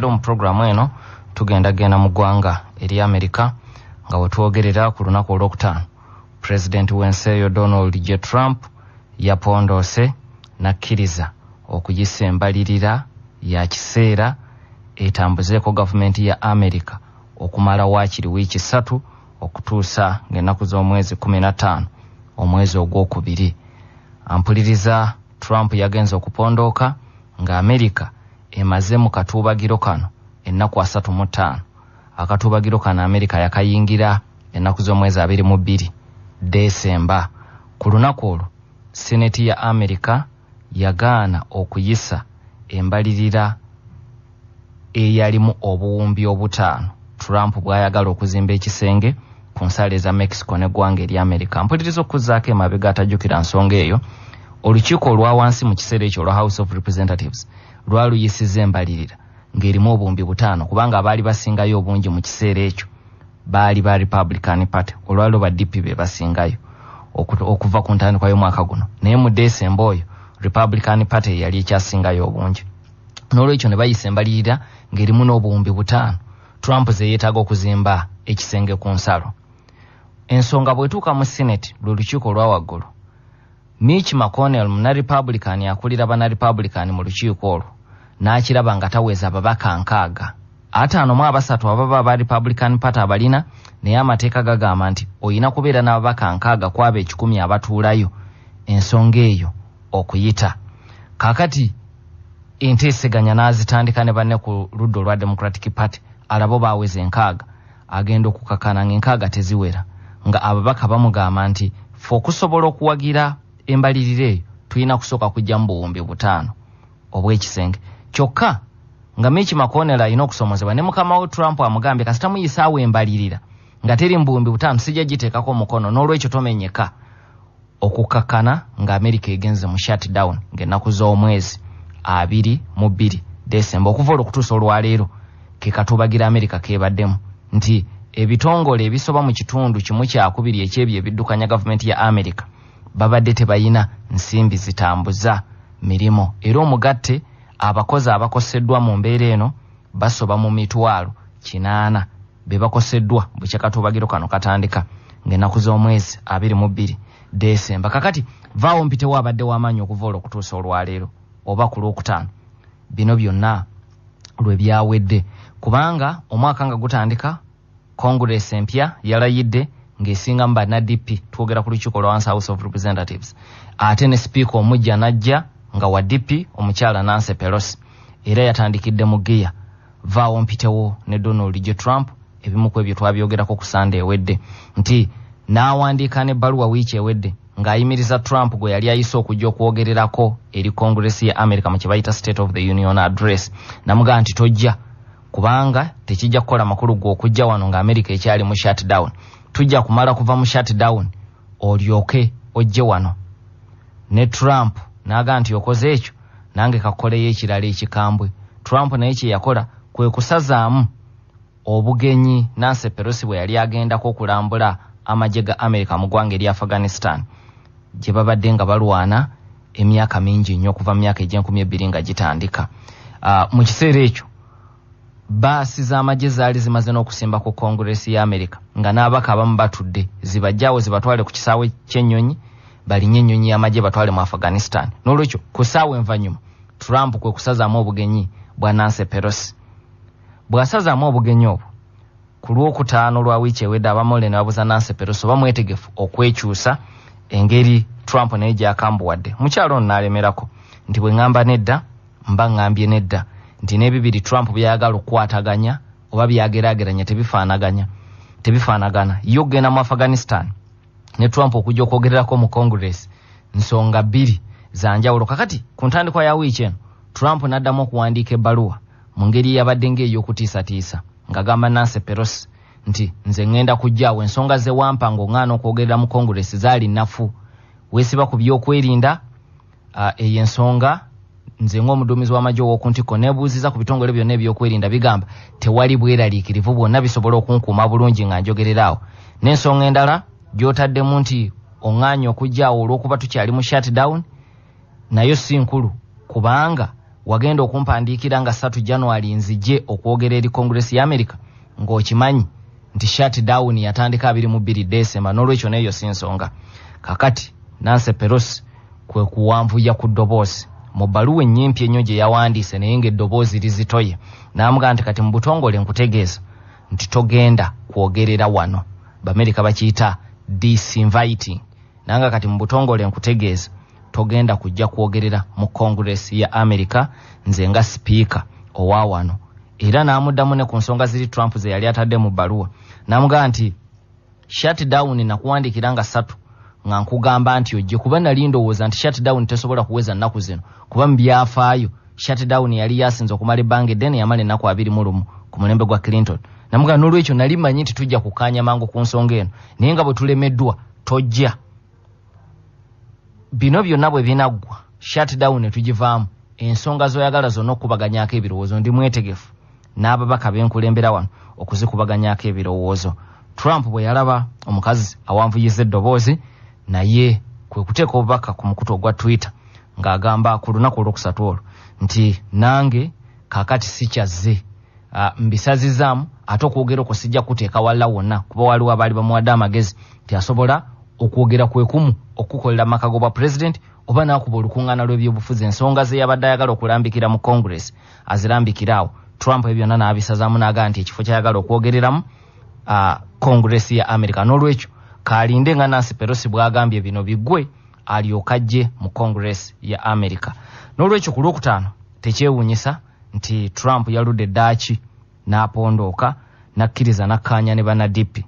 Olwaleero mu puroguramu eno tugenda genda mu ggwanga eri Amerika, nga wetwogerera ku lunaku olwokutaano pulezidenti w'ensi eyo Donald J Trump yapondoose n'akkiriza okuyisa embalirira ya kiseera etambuzeeko gavumenti ya Amerika okumala waakiri wiiki 3 okutuusa ng'ennaku z'omwezi 15 omwezi ogwokubiri. Ampuliriza, Trump yagenze okupondooka nga Amerika emaze mu katuubagiro kano ennaku 35. Akatuubagiro kano Amerika yakayingira ennaku z'omwezi 22 Desemba. Ku lunaku olwo Seneti ya Amerika yagaana okuyisa embalirira eyalimu obuwumbi 5 Trump bw'ayagala okuzimba ekisenge ku nsalo eza Mexico n'eggwanga erya Amerika. Mpuliriza okuzzaako emabega atajjukira nsonga eyo, olukiiko olwa wansi mu kiseera ekyo olwa House of Representatives lwaluyisizza embalirira ng'erimu obuwumbi 5, kubanga abaali basingayo obungi mu kiseera ekyo baali ba Republican Party, olwaliwo ba DP be basingayo okuva ku ntandikwa y'omwaka guno. Naye mu Desemba oyo Republican Party yali ekyasingayo obungi, n'olwekyo ne bayisa embalirira ng'erimu n'obuwumbi 5 Trump ze yeetaaga okuzimba ekisenge ku nsalo. Ensonga bw'etuuka mu Senate, lwe lukiiko olwa waggulu, Mitch McConnell muna Republican akulira bana Republican mu lukiiko olwo n'akiraba nga taweza ababaka 6, 53 ababa aba Republican Party abalina, naye amateeka gagamba nti oyina kubeera n'ababaka 60 ku abo 100 abatuulayo ensonga eyo okuyita. Kaakati enteeseganya n'azitandika ne banne ku ludda olwa Democratic Party, alabo baaweza 60, agenda okukakana nga 60 teziwera, nga ababaka bamugamba nti ffe okusobola okuwagira embalirira eyo tulina kusooka kujja mu buwumbi 5 obw'ekisenge. Kyokka nga Mitch McConnell alina okusomozebwa ne mukama we Trump amugambye kasita muyisaawo embalirira nga teri mu buwumbi 5 sijja giteekako omukono, n'olwekyo tomenyeka. Okukakkana nga Amerika egenze mu shutdown ng'ennaku z'omwezi 22 Desemba. Okuva olwo okutuusa olwaleero ke katuubagira Amerika keebaddemu nti ebitongole ebisoba mu kitundu 1/2 ekyebyo ebiddukanya gavumenti ya Amerika babadde tebayina nsimbi zitambuza mirimu, era omugatte abakozi abakoseddwa mu mbeera eno basoba mu mitwalo 8 be bakoseddwa bukya katuubagiro kano katandika ng'ennaku z'omwezi 22 Desemba. Kakati vaawo mpitewo abadde w'amaanyi okuva olwo okutuusa olwaleero oba ku lwokutaano, bino byonna lwe byawedde, kubanga omwaka nga gutandika Congress empya yalayidde ng'esingamu banna DP, twogera ku lukiiko lwa wansi House of Representatives, ate ne sipiika omujja n'ajja nga wa DP omukyala Nancy Pelosi, era yatandikidde mu gear. Vaawo mpitewo ne Donald J Trump, ebimu ku ebyo twabyogerako ku Sande ewedde, nti n'awandiika n'ebbaluwa wiiki ewedde ng'ayimiriza Trump gwe yali ayise okujja okwogererako eri Congress ya America mu kye bayita State of the Union Address, namugamba nti tojja kubanga tekijja kukola makulu gwe okujja wano nga America ekyali mu shutdown, tujja kumala kuva mu shutdown olyoke ojje wano. Ne Trump n'agamba nti okoze ekyo nange kakoleyo ekirala ekikambwe. Trump naye kye yakola kwe kusazaamu obugenyi Nancy Pelosi bwe yali agendako okulambula amagye ga Amerika mu ggwanga erya Afghanistan gye babadde nga balwana emyaka mingi nnyo okuva mu myaka egy'enkumi 20 nga gitandika. Mu kiseera ekyo baasi z'amagye zaali zimaze n'okusimba ku Congress ya Amerika, nga n'ababaka abamu batudde zibajjaawo zibatwale ku kisaawe ky'ennyonyi balinye ennyonyi y'amagye batwale mu Afghanistan. N'olwekyo ku ssaawa envannyuma Trump kwe kusazaamu obugenyi bwa Nancy Pelosi. Bw'asazaamu obugenyi obwo ku lwokutaano lwa wiiki ewedde, abamawulire ne babuuza Nancy Pelosi oba mwetegefu okwekyusa engeri Trump naye gy'akambuwadde. Mukyalo ono n'alemerako nti bwe ŋŋamba nedda mba ŋŋambye nedda, nti n'ebibiri Trump by'ayagala okukwataganya oba byageraageranya tebifaanagana. Ye okugenda mu Afghanistan ne Trump okujja okwogererako mu Congress nsonga 2 za njawulo. Kakati ku ntandikwa ya wiiki eno Trump n'addamu okuwandiika ebbaluwa mu ngeri eyabadde ng'ey'okutiisatiisa ng'agamba Nancy Pelosi nti nze ŋŋenda kujjaawo ensonga ze wampa ng'oŋŋaana okwogerera mu Congress zaali nnafu, weesiba ku byokwerinda, eyo ensonga nze ng'omuduumizi w'amagye ow'oku ntikko neebuuziza ku bitongole byonna ebyokwerinda bigamba tewali bweraliikirivu bwonna bisobola okunkuuma bulungi nga njogerera awo. N'ensonga endala gy'otaddemu nti oŋŋaanye okujjaawo olw'okuba tukyali mu shutdown nayo si nkulu, kubanga Wagenda okumpandiikira nga 3 January nzije okwogera eri Congress ya America ng'okimanyi nti shutdown yatandika 22 December, n'olwekyo neeyo si nsonga. Kakati Nancy Pelosi kwe kuwanvuya ku ddoboozi mu bbaluwa ennyimpi ennyo gye yawandiise, naye ng'eddoboozi lizitoye, n'amugamba nti kati mu butongole nkutegeeza nti togenda kwogerera wano. Bamerika bakiyita disinviting. Nanga kati mu butongole nkutegeeza togenda kujja kwogerera mu Congress ya America nze nga sipiika owa wano. Era n'amuddamu ne ku nsonga ziri Trump ze yali atadde mu bbaluwa, n'amugamba nti shutdown nakuwandiikira nga 3 nga nkugamba nti ojje, kuba nali ndowooza nti shutdown tesobola kuweza nnaku zino, kuba mu byafaayo shutdown yali yasinze okumala ebbanga eddene, yamala ennaku 21 ku mulembe gwa Clinton. Namugamba n'olwekyo nali mmanyi nti tujja kukkaanya mangu ku nsonga eno, naye nga bwe tulemeddwa tojja. Bino byonna bwe binaggwa shutdown ne tugivaamu, ensonga z'oyagala zonna okukubaganyaako ebirowoozo ndi mwetegefu n'ababaka benkulembera wano okuzikubaganyaako ebirowoozo. Trump bwe yalaba omukazi awanvuyiza eddoboozi, naye kwe kuteeka obubaka ku mukutu ogwa Twitter ng'agamba ku lunaku olwokusatu olwo nti nange kaakati sikyazze, mbisazizaamu, ate okwogera okwo sijja kuteeka walla wonna, kuba waliwo abaali bamuwadde amagezi nti asobola okwogera kwe kumu okukolera amaka g'obwa president oba n'akuba olukuŋŋaana lw'ebyobufuzi, ensonga ze yabadde ayagala okulambikira mu Congress azirambikira awo. Trump ebyo byonna n'abisazaamu n'agamba nti ekifo ky'ayagala okwogereramu Congress ya America, n'olwekyo kalinde nga Nancy Pelosi bw'agambye bino biggwe alyoke ajje mu Congress ya America. N'olwekyo ku Lwokutaano tekyewuunyisa nti Trump yaludde ddaaki n'apondooka n'akkiriza n'akkaanya ne bannadp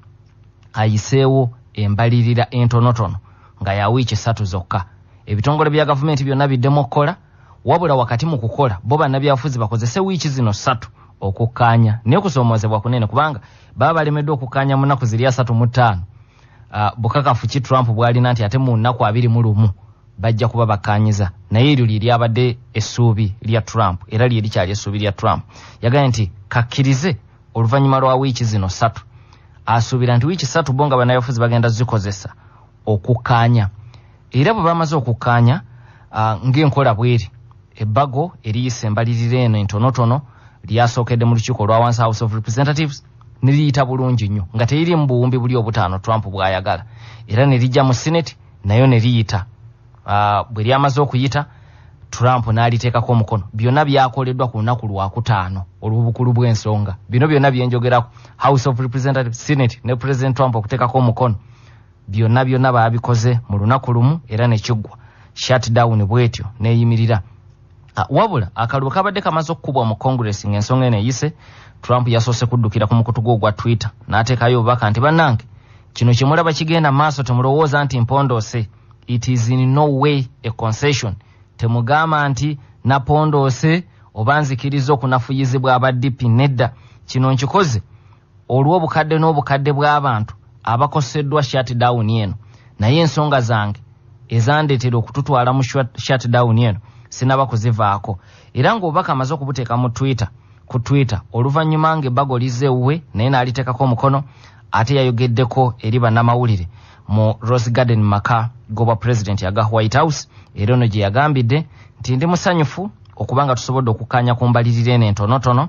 ayiseewo embalirira entonotono nga ya wiiki 3 zokka. Ebitongole bya gavumenti byonna biddemu okukola, wabula wakati mu kukola bo bannabyabufuzi bakozese wiiki zino 3 okukkaanya. Naye okusoomoozebwa kunene kubanga baba balemeddwa okukkaanya mu nnaku ziri 35. Bukakafu ki Trump bw'alina nti ate mu nnaku 21 bajja kuba bakkaanyiza? Naye eryo lye lyabadde essuubi lya Trump, era lye likyali essuubi lya Trump. Yagambye nti kakkirize oluvannyuma lwa wiiki zino 3, asuubira nti wiiki 3 bo nga bannabyabufuzi bagenda zikozesa okukkaanya. Era bwe bamaze okukkaanya ng'enkola bw'eri, ebbago eriyisa embalirira eno entonotono lyasookedde mu lukiiko olwa wansi House of Representatives ne liyita bulungi nnyo nga teriri mu buwumbi buli obutaano Trump bw'ayagala, era ne lijja mu Senate nayo ne liyita. Bwe lyamaze okuyita Trump n'aliteekako omukono. Byonna byakoleddwa ku lunaku Lwakutaano olw'obukulu bw'ensonga. Bino byonna byenjogerako, House of Representatives, Senate ne President Trump okuteekako omukono, byonna byonna baabikoze mu lunaku lumu era ne kiggwa. Shutdown bw'etyo n'eyimirira. Wabula akalulu kabadde kamaze okukubwa mu Congress ng'ensonga eno eyise, Trump yasoose kuddukira ku mukutu gwe ogwa Twitter n'ateekayo obubaka nti bannange kino kye mulaba kigenda maaso temulowooza nti mpondoose, it is in no way a concession. Temugamba nti napondoose oba nzikiriza okunafuyizibwa aba DP, nedda. Kino nkikoze olw'obukadde n'obukadde bw'abantu abakoseddwa shutdown eno, naye ensonga zange ezandeetera okututwala mu shutdown eno sinaba kuzivaako. Era ng'obubaka amaze okubuteeka mu Twitter ku Twitter oluvannyuma ng'ebbago lizze ewuwe naye n'aliteekako omukono, ate yayogeddeko eri bannamawulire mu Rose Garden maka g'obwa president aga White House, era ono gye yagambidde nti ndi musanyufu okuba nga tusobodde okukkaanya ku mbalirira eno entonotono,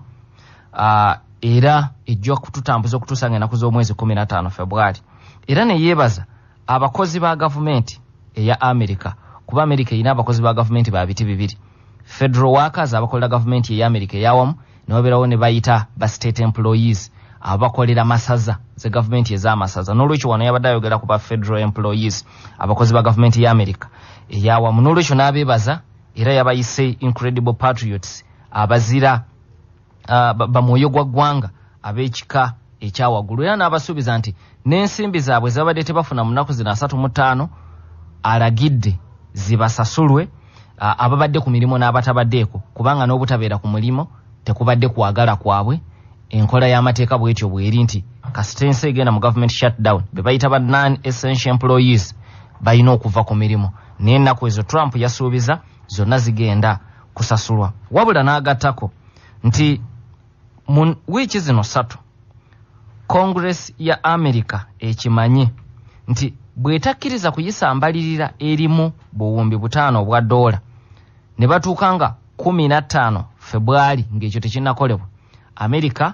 era ejja kututambuza okutuusa ng'ennaku z'omwezi 15 February. Era ne yeebaza abakozi ba gavumenti eya America, kuba America erina abakozi ba gavumenti ba biti bibiri, federal workers abakolera gavumenti eya America eyawamu, ne babeerawo ne bayita ba state employees abakolera masaza ze gavumenti ez'amasaza. N'olwekyo wano yabadde ayogera ku ba federal employees, abakozi ba gavumenti ya America eyawamu. N'olwekyo n'abeebaza era yabayise incredible patriots, abazira bamwoyo gwa ggwanga ab'ekika ekyawaggulu. Era n'abasuubiza nti n'ensimbi zaabwe zabadde tebafuna mu nnaku zino 35 alagidde zibasasulwe ababadde ku mirimu n'abatabaddeeko, kubanga n'obutabeera ku mulimu tekubadde kwagala kwabwe. Enkola y'amateeka bw'etyo bw'eri nti kasita ensi egenda mu government shutdown, be bayita ba non essential employees balina okuva ku mirimu, naye ennaku ezo Trump yasuubiza zonna zigenda kusasulwa. Wabula n'agattako nti mu wiiki zino 3 Congress ya America ekimanye nti bw'etakkiriza kuyisa mbalirira erimu buwumbi 5 obwa $, ne batuuka nga 15 Februari ng'ekyo tekinnakolebwa, Amerika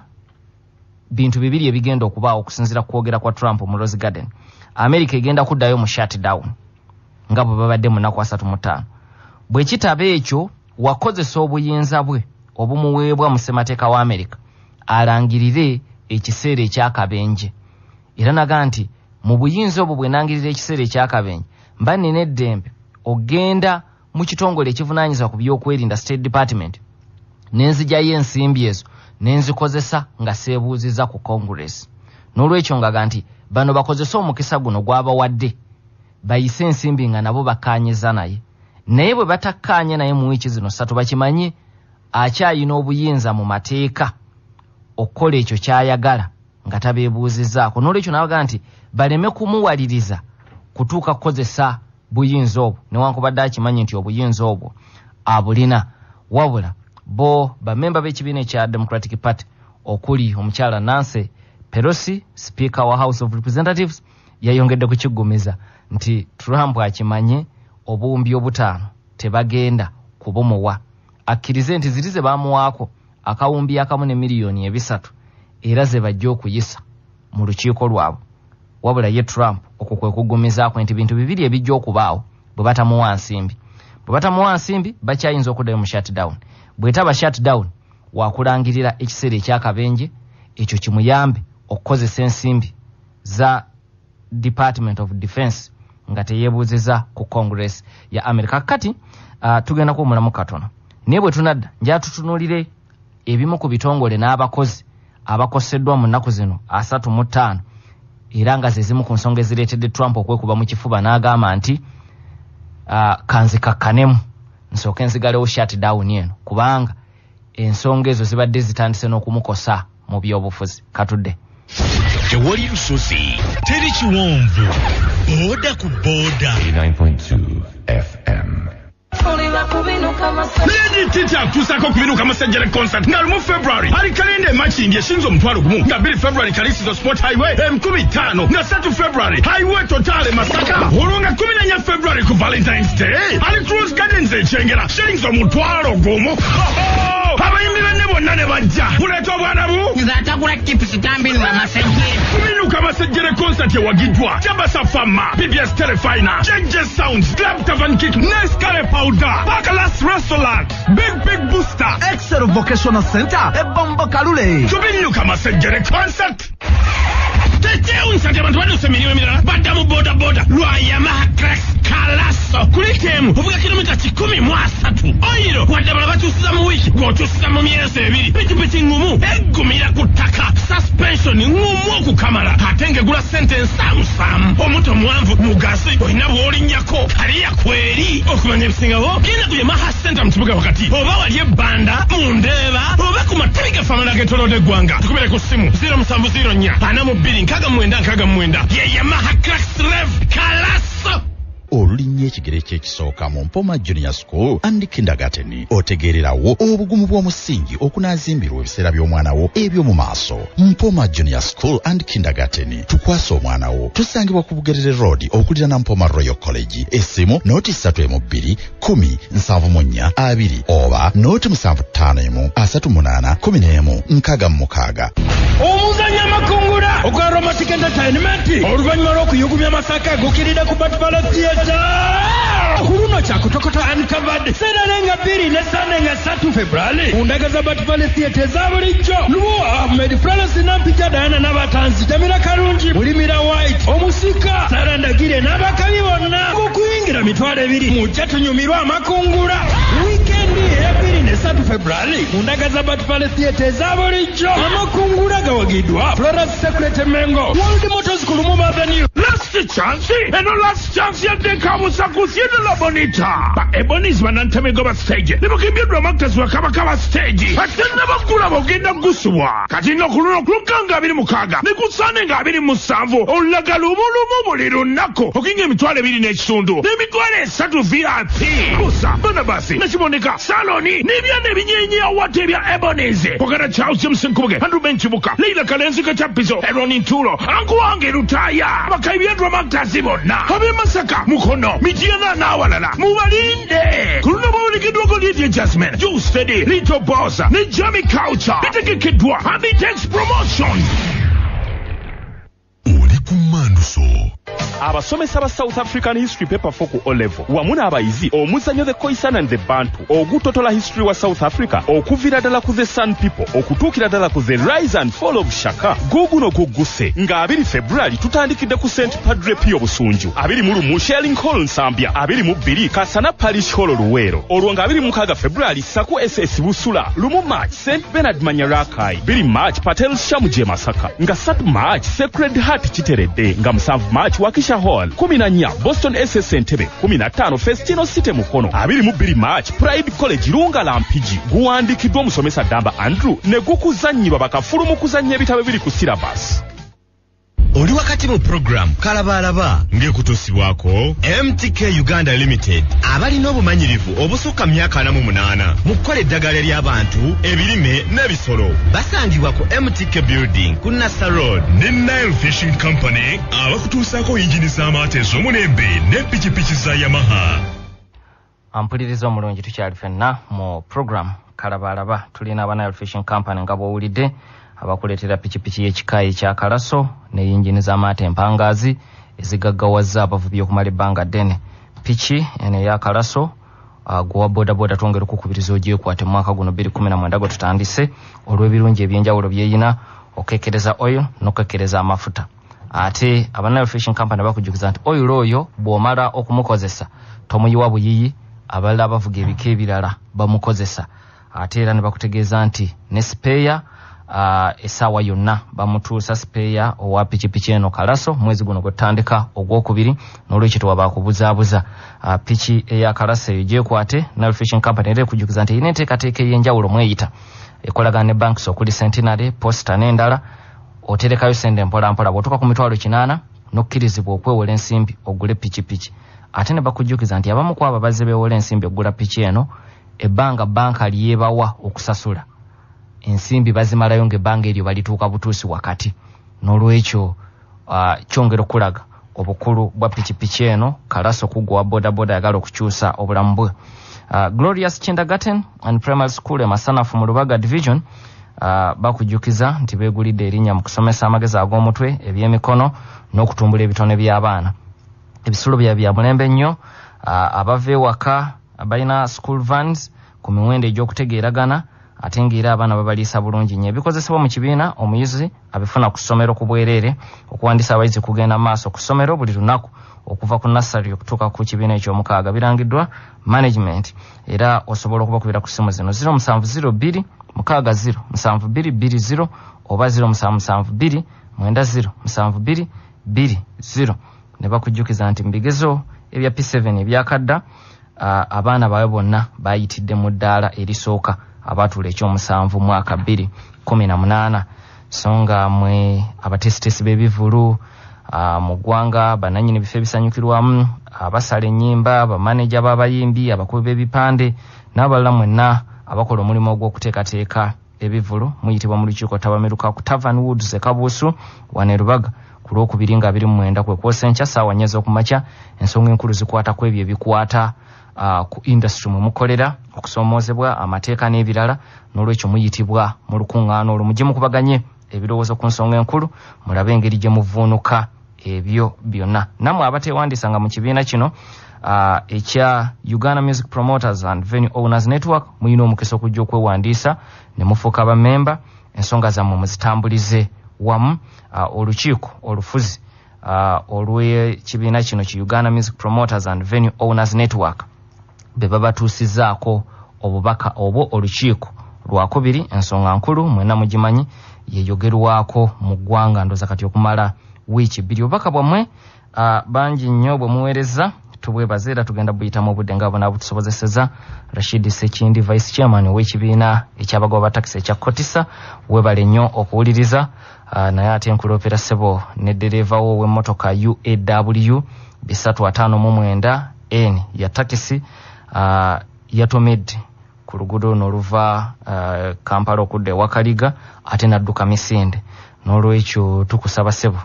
bintu bibiri ebigenda okubaawo okusinziira ku kwogera kwa Trump mu Rose Garden. Amerika egenda kuddayo mu shutdown nga bwe babadde mu nnaku 35. Bwe kitaba ekyo, wakozesa obuyinza bwe obumuweebwa mu ssemateeka wa Amerika alangirire ekiseera ekyakabenje. Era naga nti mu buyinza obwo bwe nangirira ekiseera ekyakabenje, mba nnina eddembe ogenda mu kitongole ekivunaanyizibwa ku byokwerinda State Department ne nzigyayo ensimbi ezo ne nzikozesa nga seebuuzizza ku Congress. N'olwekyo ngaga nti bano bakozese omukisa guno gw'abawadde bayise ensimbi nga nabo bakkaanyiza naye. Naye bwe batakkaanya naye mu wiiki zino 3, bakimanye akyayina obuyinza mu mateeka okukola ekyo ky'ayagala nga tabeebuuzizzaako. N'olwekyo n'abaga nti baleme kumuwaliriza kutuuka kukozesa buyinza obwo, newankubadde akimanyi nti obuyinza obwo abulina. Wabula bo bamemba b'ekibiina ekya Democratic Party okuli omukyala Nancy Pelosi, Speaker wa House of Representatives, yayongedde kukiggumiza nti Trump akimanye obuwumbi 5 tebagenda kubumuwa, akkirize nti ziri ze baamuwaako akawumbi akamu ne miliyoni 300 era ze bajja okuyisa mu lukiiko lwabwe. Wabula ye Trump okwo kwe kuggumizaako nti bintu bibiri ebijja okubaawo bwe batamuwa nsimbi. Bwe batamuwa nsimbi bakyayinza okuddayo mu shutdown. Bw'etaba shutdown, wakulangirira ekiseera ekyakabenje ekyo kimuyambe okukozesa ensimbi za Department of Defense nga teyeebuuzizza ku Congress ya America. Kati tugenda kuwummulamu katono, naye bwe tunadda njala tutunuulire ebimu ku bitongole n'abakozi abakoseddwa mu nnaku zino 35, era nga ze zimu ku nsonga ezireetedde Trump okwekuba mu kifuba n'agamba nti kanzikakkanemu nsooke nzigalewo shutdown eno, kubanga ensonga ezo zibadde zitandise n'okumukosa mu byobufuzi. Katudde. Tewali lusozi, teri kiwonvu, boda ku boda. 89.2 FM. Lady Tita akutuusaako okubinuka Masejjere concert nga 1 February ali kalenda emakindi eshinza 10,000, nga 2 February Kalisizo Sport Highway 5,000, nga 3 February Highway Total Masaka, olwo nga 14 February ku Valentine's Day ali Cruise Gardens ekyengera shillings 50,000. Abayimbi banne bonna ne bajja kuleeta obwana bu nze atagula chips tambinula Masejjere. Kubinuka Masejjere concert ewagiddwa Jabasa Fama, BBS Telefina, JJ Sounds, Club Tavan Kick, Nescafe Powder, Pakalas Restaurant, Big Big Booster, Excel Vocational Center, Ebombo Kalule. Kubinuka Masejjere concert. Tetewunyisa nti abantu badduse emirimu emirala badda mu boda boda lwa Yamaha Crest Kalaso. Kuliteemu ovuga kilomita 130. Oyiro wadde bala bakyusiza mu wiiki gw'okyusiza mu myezi 2. Pikipiki ngumu eggumira ku ttaka, suspension ngumu okukamala, ate ng'egula ssente ensaamusaamu. Omuto muwanvu mugazi olina bw'olinnyako kaliya kweri. Okumanya ebisingawo genda ku Yamaha Center mu kibuga wakati, oba wali ebbanda mu Ndeeba, oba ku matabi gaffe amalala geetoolodde eggwanga. Tukubire ku ssimu 0704 42 69 69. Ye Yamaha Crest Rev Kalaso. Olulinnya ekigere ky'ekisooka mu Mpoma Junior School and Kindergarten, otegeererawo obugumu bw'omusingi okunaazimbirwa ebiseera by'omwana wo eby'omu maaso. Mpoma Junior School and Kindergarten, tukwasa omwana wo. Tusangibwa ku Bugerere Road okuliraana Mpoma Royal College. Essimu 032 10 74 2 oba 075 38 11 66. Omuzannya amakungula ogwa Romantic Entertainment oluvannyuma lw'okuyugumya Masaka gukirira ku Batbala Theatre. Ku luno kyakutokota uncovered Saturday nga 2 ne Sunday nga 3 February mu ndaga za Batbala Theatre eza bulijjo. Luwa Ahmed, Florence Nampija, Diana n'abatanzi, Jamila Kalungi, Mulimira White, Omusika, Sarah Ndagire n'abakabi bonna. Okuyingira 20,000 mujja tunyumirwa amakungula. Weekend eya 2 ne 3 February mu ndaga za Batbala Theatre eza bulijjo. Amakungula gawagiddwa Florence Secret Mengo, World Motors ku Lumumba Avenue. Last chance, eno last chance yadde kabusa ku theatre La Bonita. Ba Ebonies banantemego ba stage. Ne bakimbye actors wa Kabaka ba stage. Ate nabakula bogenda gusubwa. Kati no ku luno kulukanga 26. Ne ku Sunday nga 27. Olaga lumulumu buli lunaku. Okinga 20,000 n'ekitundu. N'emitwalo 3 VIP. Musa, Barnabas, Nakiboneka, Saloni, n'ebyana ebinyenyi awate ebya Ebonies. Ogana Charles James Nkubuge, Andrew Benchibuka, Leila Kalenzi Kachapizo, Eroni Ntulo, Angu wange Lutaya. Bakaibye Drama actors bonna ab'e Masaka, Mukono, Mityana n'awalala mubalinde. Ku luno bawerekeddwako Lydia Jasmine, Joe Steady, Little Boss ne Jamie Culture. Bitegekeddwa Habitex Promotion. Oli ku Manduso. Abasomesa ba South African History Paper 4 ku O-level wamu n'abayizi omuzannyo The Khoisan and the Bantu ogutotola history wa South Africa okuviira ddala ku the San people okutuukira ddala ku the rise and fall of Shaka. Guguno gugguse nga 2 February tutandikidde ku St Padre Pio Busunju, 21 Shelling Hall Nsambya, 22 Kasana Parish Hall Luweero, olwo nga 26 February Saku SS Busula, 1 March St Bernard Manyarakai, 2 March Patel Shamuje Masaka, nga 3 March Sacred Heart Kiteredde, nga 7 March Wakisha Hall, 14 Boston SS Entebbe, 15 Festino City Mukono, 22 March Pride College Lunga Lampigi. Guwandiikiddwa omusomesa Damba Andrew ne gukuzannyirwa bakafulu mu kuzannya ebitabo ebiri ku syllabus. Oli wakati mu program Kalabalaba ng'ekutuusibwako MTK Uganda Limited, abalina obumanyirivu obusukka myaka 48 mu kukola eddagala ery'abantu, ebirime n'ebisolo. Basangibwa ku MTK Building ku Nassa Road. Ne Nile Fishing Company abakutuusaako yingini z'amaato ez'omulembe ne pikipiki za Yamaha. Ampuliriza omulungi, tukyali ffenna mu program Kalabalaba. Tulina aba Nile Fishing Company nga bw'owulidde abakuleetera pikipiki y'ekikayi kya Kalaso ne yingini z'amaato empangaazi ezigaggawaza abavubi okumala ebbanga ddene. Piki eno eya Kalaso gwe wa bodaboda twongera okukubiriza ogyekwate mu mwaka guno 2019 gwe tutandise olw'ebirungi ebyenjawulo byeyina, okekkereza oil n'okekkereza amafuta. Ate aba Nile Fishing Company bakujjukiza nti oil oyo bw'omala okumukozesa tomuyiwa buyiyi, abalala abavuga ebika ebirala bamukozesa. Ate era ne bakutegeeza nti ne sipeeya essaawa yonna bamutuusa sipeeya owa pikipiki eno Kalaso mwezi guno gwetutandika ogwokubiri, n'olwekyo tewabakubuzaabuza. Piki eya Kalaso eyo gyekwate. Nile Fishing Company era ekujjukiza nti erina enteekateeka ey'enjawulo mweyita ekolagana ne banks okuli Centenary, Posta n'endala. Oterekayo sente mpolampola, bw'otuuka ku 800,000 n'okkirizibwa okwewola ensimbi ogule pikipiki. Ate ne bakujjukiza nti abamu ku abo bazze beewola ensimbi okugula piki eno, ebbanga banka lyebawa okusasula ensimbi bazimalayo ng'ebbanga eryo balituuka butuusi wakati. N'olwekyo kyongera okulaga obukulu bwa pikipiki eno Kalaso kugwa wa bodaboda ayagala okukyusa obulamu bwe. Glorious Kindergarten and Primary School e Masanafu mu Lubaga Division bakujjukiza nti beegulidde erinnya mu kusomesa amagezi ag'omutwe, ebyemikono n'okutumbula ebitone by'abaana. Ebisulo byabwe bya mulembe nnyo. Abava ewaka balina school vans ku miwendo egy'okutegeeragana, ate ng'era abaana babaliisa bulungi nnyo. Ebikozesebwa mu kibiina omuyizi abifuna ku ssomero ku bwereere. Okuwandiisa abayizi kugenda maaso ku ssomero buli lunaku okuva ku nursery okutuuka ku kibiina ekyomukaaga. Birangiddwa management, era osobola okubakubira ku ssimu zino 0702 60 7220 oba 0772 90 72 20. Ne bakujjukiza nti mu bigezo ebya P7 ebyakadda abaana baabwe bonna bayitidde mu ddaala erisooka abatuula ekyomusanvu mwaka 2018. So nga mwe abateesiteesi b'ebivvulu mu ggwanga, bannannyini bifo ebisanyukirwamu, abasala ennyimba, bamaneja b'abayimbi, abakubi b'ebipande n'abalala mwenna abakola omulimu ogw'okuteekateeka ebivvulu muyitibwa mu lukiiko ttabamiruka ku Tavern Woods e Kabuusu wano e Lubaga ku Lwokubiri nga 29 kwe kwosa enkya ssaawa 4 ez'okumakya. Ensonga enkulu zikwata ku ebyo ebikwata ku industry mwe mukolera, okusoomoozebwa, amateeka n'ebirala. N'olwekyo muyitibwa mu lukuŋŋaana olwo mujje mukubaganye ebirowoozo ku nsonga enkulu, mulabe engeri gye muvuunuka ebyo byonna. Nammwe abateewandiisanga mu kibiina kino ekya Uganda Music Promoters and Venue Owners Network, muyina omukisa okujja okwewandiisa ne mufuuka bammemba, ensonga zammwe muzitambulize wamu. Olukiiko olufuzi olw'ekibiina kino ki Uganda Music Promoters and Venue Owners Network be babatuusizaako obubaka obwo. Olukiiko lwakubiri, ensonga nkulu mwenna mugimanyi, yeyogerwako mu ggwanga ndooza kati okumala wiiki 2. Obubaka bwammwe bangi nnyo bwe muweereza, tubwebaze era tugenda buyitamu obudde nga bwona butusobozeseza. Rashid Sekindi, vice chairman ow'ekibiina eky'abagoba ba takisi ekya Kotisa, webale nnyo okuwuliriza. Naye ate nkuloopera ssebo ne ddereeva wo ow'emmotoka UAW 359 N ya takisi yatomedde ku luguudo luno oluva Kampala okudda e Wakaliga, ate n'adduka misinde. N'olwekyo tukusaba ssebo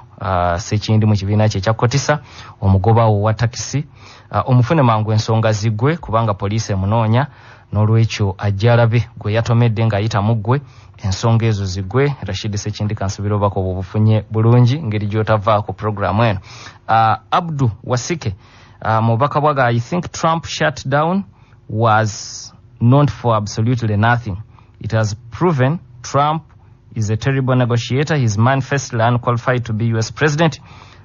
Ssekindi mu kibiina kye ekya Kotisa, omugoba wo wa takisi omufune mangu ensonga ziggwe, kubanga poliisi emunoonya. N'olwekyo ajja alabe gwe yatomedde ng'ayita mu ggwe, ensonga ezo ziggwe. Rashid Ssekindi, kansubira obubaka obwo bufunye bulungi ngeri gy'otavaako puroguramu eno. Abdu Wasike mu bubaka bwaga, I think Trump shutdown was not for absolutely nothing. It has proven Trump is a terrible negotiator. He is manifestly unqualified to be US president,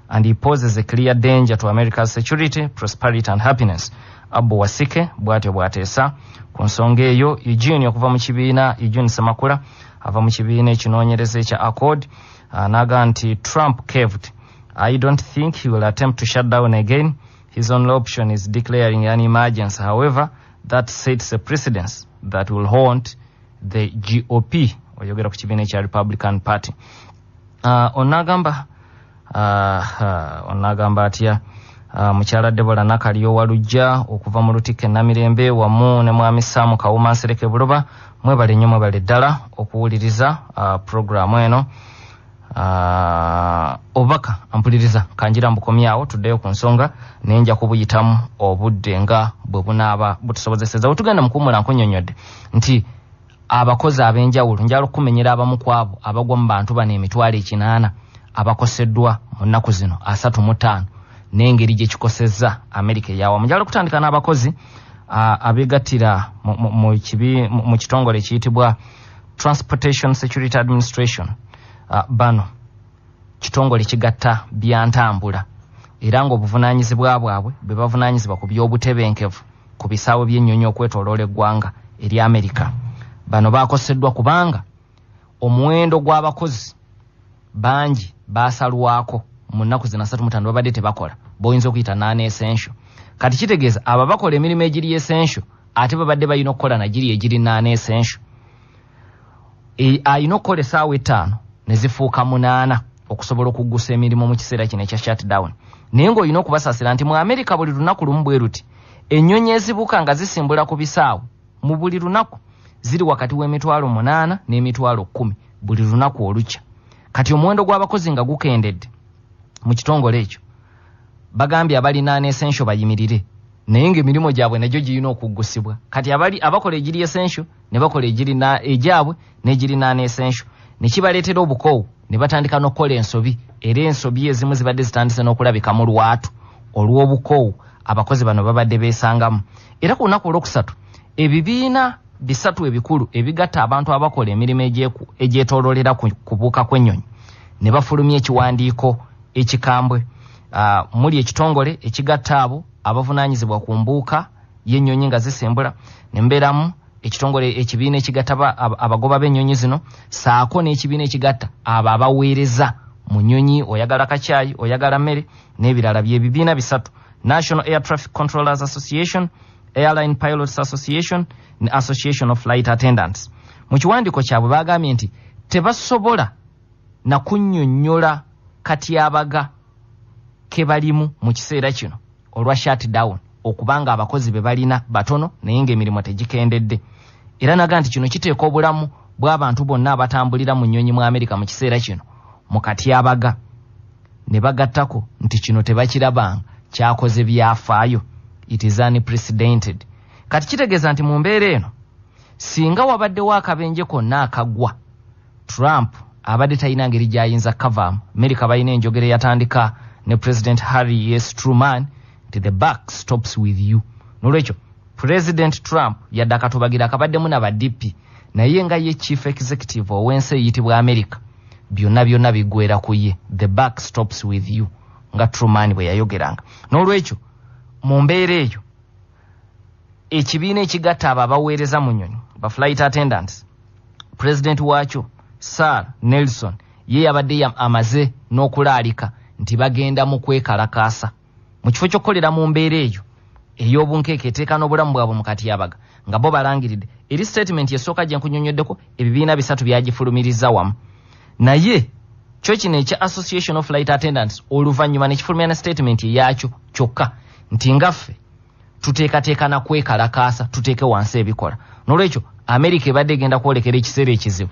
and he poses a clear danger to America's security, prosperity and happiness. Abu Wasike bw'atyo bw'ateesa ku nsonga eyo. Eugene okuva mu kibiina, Eugene Semakula ava mu kibiina ekinoonyereza ekya Accord, n'agamba nti Trump caved. I don't think he will attempt to shut down again. His only option is declaring an emergency. However, that sets a precedence that will haunt the GOP. Oyogera ku kibiina ekya Republican Party. Onagamba atya mukyala Debola Nakalyo Walujja okuva mu Lutikko e Namirembe wamu ne mwami Sam Kawuma Nsereke Buloba, mwebale nnyo, mwebale ddala okuwuliriza puroguramu eno. Obubaka ampuliriza kanjira mbukomyawo, tuddeyo ku nsonga naye nja kubuyitamu obudde nga bwe bunaaba butusobozeseza. Wetugenda mu kuwummula nkunnyonnyodde nti abakozi ab'enjawulo njala okumenyera abamu ku abo abagwa mu bantu bano 800,000 abakoseddwa mu nnaku zino 35 n'engeri gye kikosezza Amerika eyawamu. Njala okutandika n'abakozi abeegattira mu kitongole ekiyitibwa Transportation Security Administration. Bano kitongole kigatta byantambula era ng'obuvunaanyizibwa bwabwe bwe bavunaanyizibwa ku by'obutebenkevu ku bisaawe by'ennyonyi okwetooloola eggwanga erya Amerika. Bano bakoseddwa kubanga omuwendo gw'abakozi bangi basalwako mu nnaku zino 35 babadde tebakola, boyinza okuyita non-essential. Kati kitegeeza abo bakola emirimu egiri essential ate babadde balina okukola nagiri egiri non-essential. Alina okukola essaawa 5 ne zifuuka 8 okusobola okuggusa emirimu mu kiseera kino ekya shutdown. Naye ng'olina okubasaasira nti mu Amerika buli lunaku lumu bwe luti ennyonyi ezibuuka nga zisimbula ku bisaawe mu buli lunaku ziri wakati w'emitwalo 8 n'emitwalo 10 buli lunaku olukya. Kati omuwendo gw'abakozi nga gukendedde mu kitongole ekyo, bagambye abali non-essential bayimirire, naye ng'emirimu gyabwe nagyo girina okuggusibwa. Kati abali abakola egiri essential ne bakola egiri egyabwe n'egiri non-essential, ne kibaleetera obukoowu ne batandika n'okukola ensobi, era ensobi ezimu zibadde zitandise n'okulabika mu lwatu olw'obukoowu abakozi bano babadde beesangamu. Era ku lunaku olwokusatu ebibiina bisatu ebikulu ebigatta abantu abakola emirimu egyetooloolera ku kubuuka kw'ennyonyi ne bafulumya ekiwandiiko ekikambwe. Muli ekitongole ekigatta abo abavunaanyizibwa ku mbuuka y'ennyonyi nga zisimbula, ne mbeeramu ekitongole ekibiina ekigatta abagoba b'ennyonyi zino, saako n'ekibiina ekigatta abo abaweereza mu nnyonyi, oyagala kacyayi, oyagala mmere n'ebirala. Byebibiina bisatu: National Air Traffic Controllers Association, Airline Pilots Association ne Association of Flight Attendants. Mu kiwandiiko kyabwe bagambye nti tebasobola na kunnyonnyola katyabaga ke balimu mu kiseera kino olwa shutdown, okubanga abakozi be balina batono naye ng'emirimu tegikendedde. Era naga nti kino kiteeka obulamu bw'abantu bonna abatambulira mu nnyonyi mu Amerika mu kiseera kino mu katyabaga. Ne bagattako nti kino tebakirabanga, kyakoze byafaayo, it is unprecedented. Kati kitegeeza nti mu mbeera eno singa wabaddewo akabenje konna akagwa, Trump abadde talina ngeri gy'ayinza kavaamu. Amerika balina enjogera eyatandika ne President Harry S. Truman nti the buck stops with you. N'olwekyo President Trump yadde akatubagira akabaddemu na DP, naye nga ye chief executive ow'ensi eyitibwa America, byonna byonna biggwera ku ye, the buck stops with you, nga Truman bwe yayogeranga. N'olwekyo mu mbeera eyo ekibiina ekigatta abo abaweereza mu nnyonyi ba flight attendants, president waakyo Sir Nelson ye yabadde amaze n'okulaalika nti bagenda mu kwekalakaasa mu kifo ky'okukolera mu mbeera eyo ey'obunkeeke eteeka n'obulamu bwabwe mu katyabaga, nga bo balangiridde. Eri statement esooka gye nkunnyonnyoddeko, ebibiina bisatu byagifulumiriza wamu, naye kyo kino ekya Association of Flight Attendants oluvannyuma ne kifulumya ne statement eyakyo kyokka nti ngaffe tuteekateeka na kwekalakaasa, tuteeke wansi ebikola. N'olwekyo Amerika ebadde egenda kwolekera ekiseera ekizibu,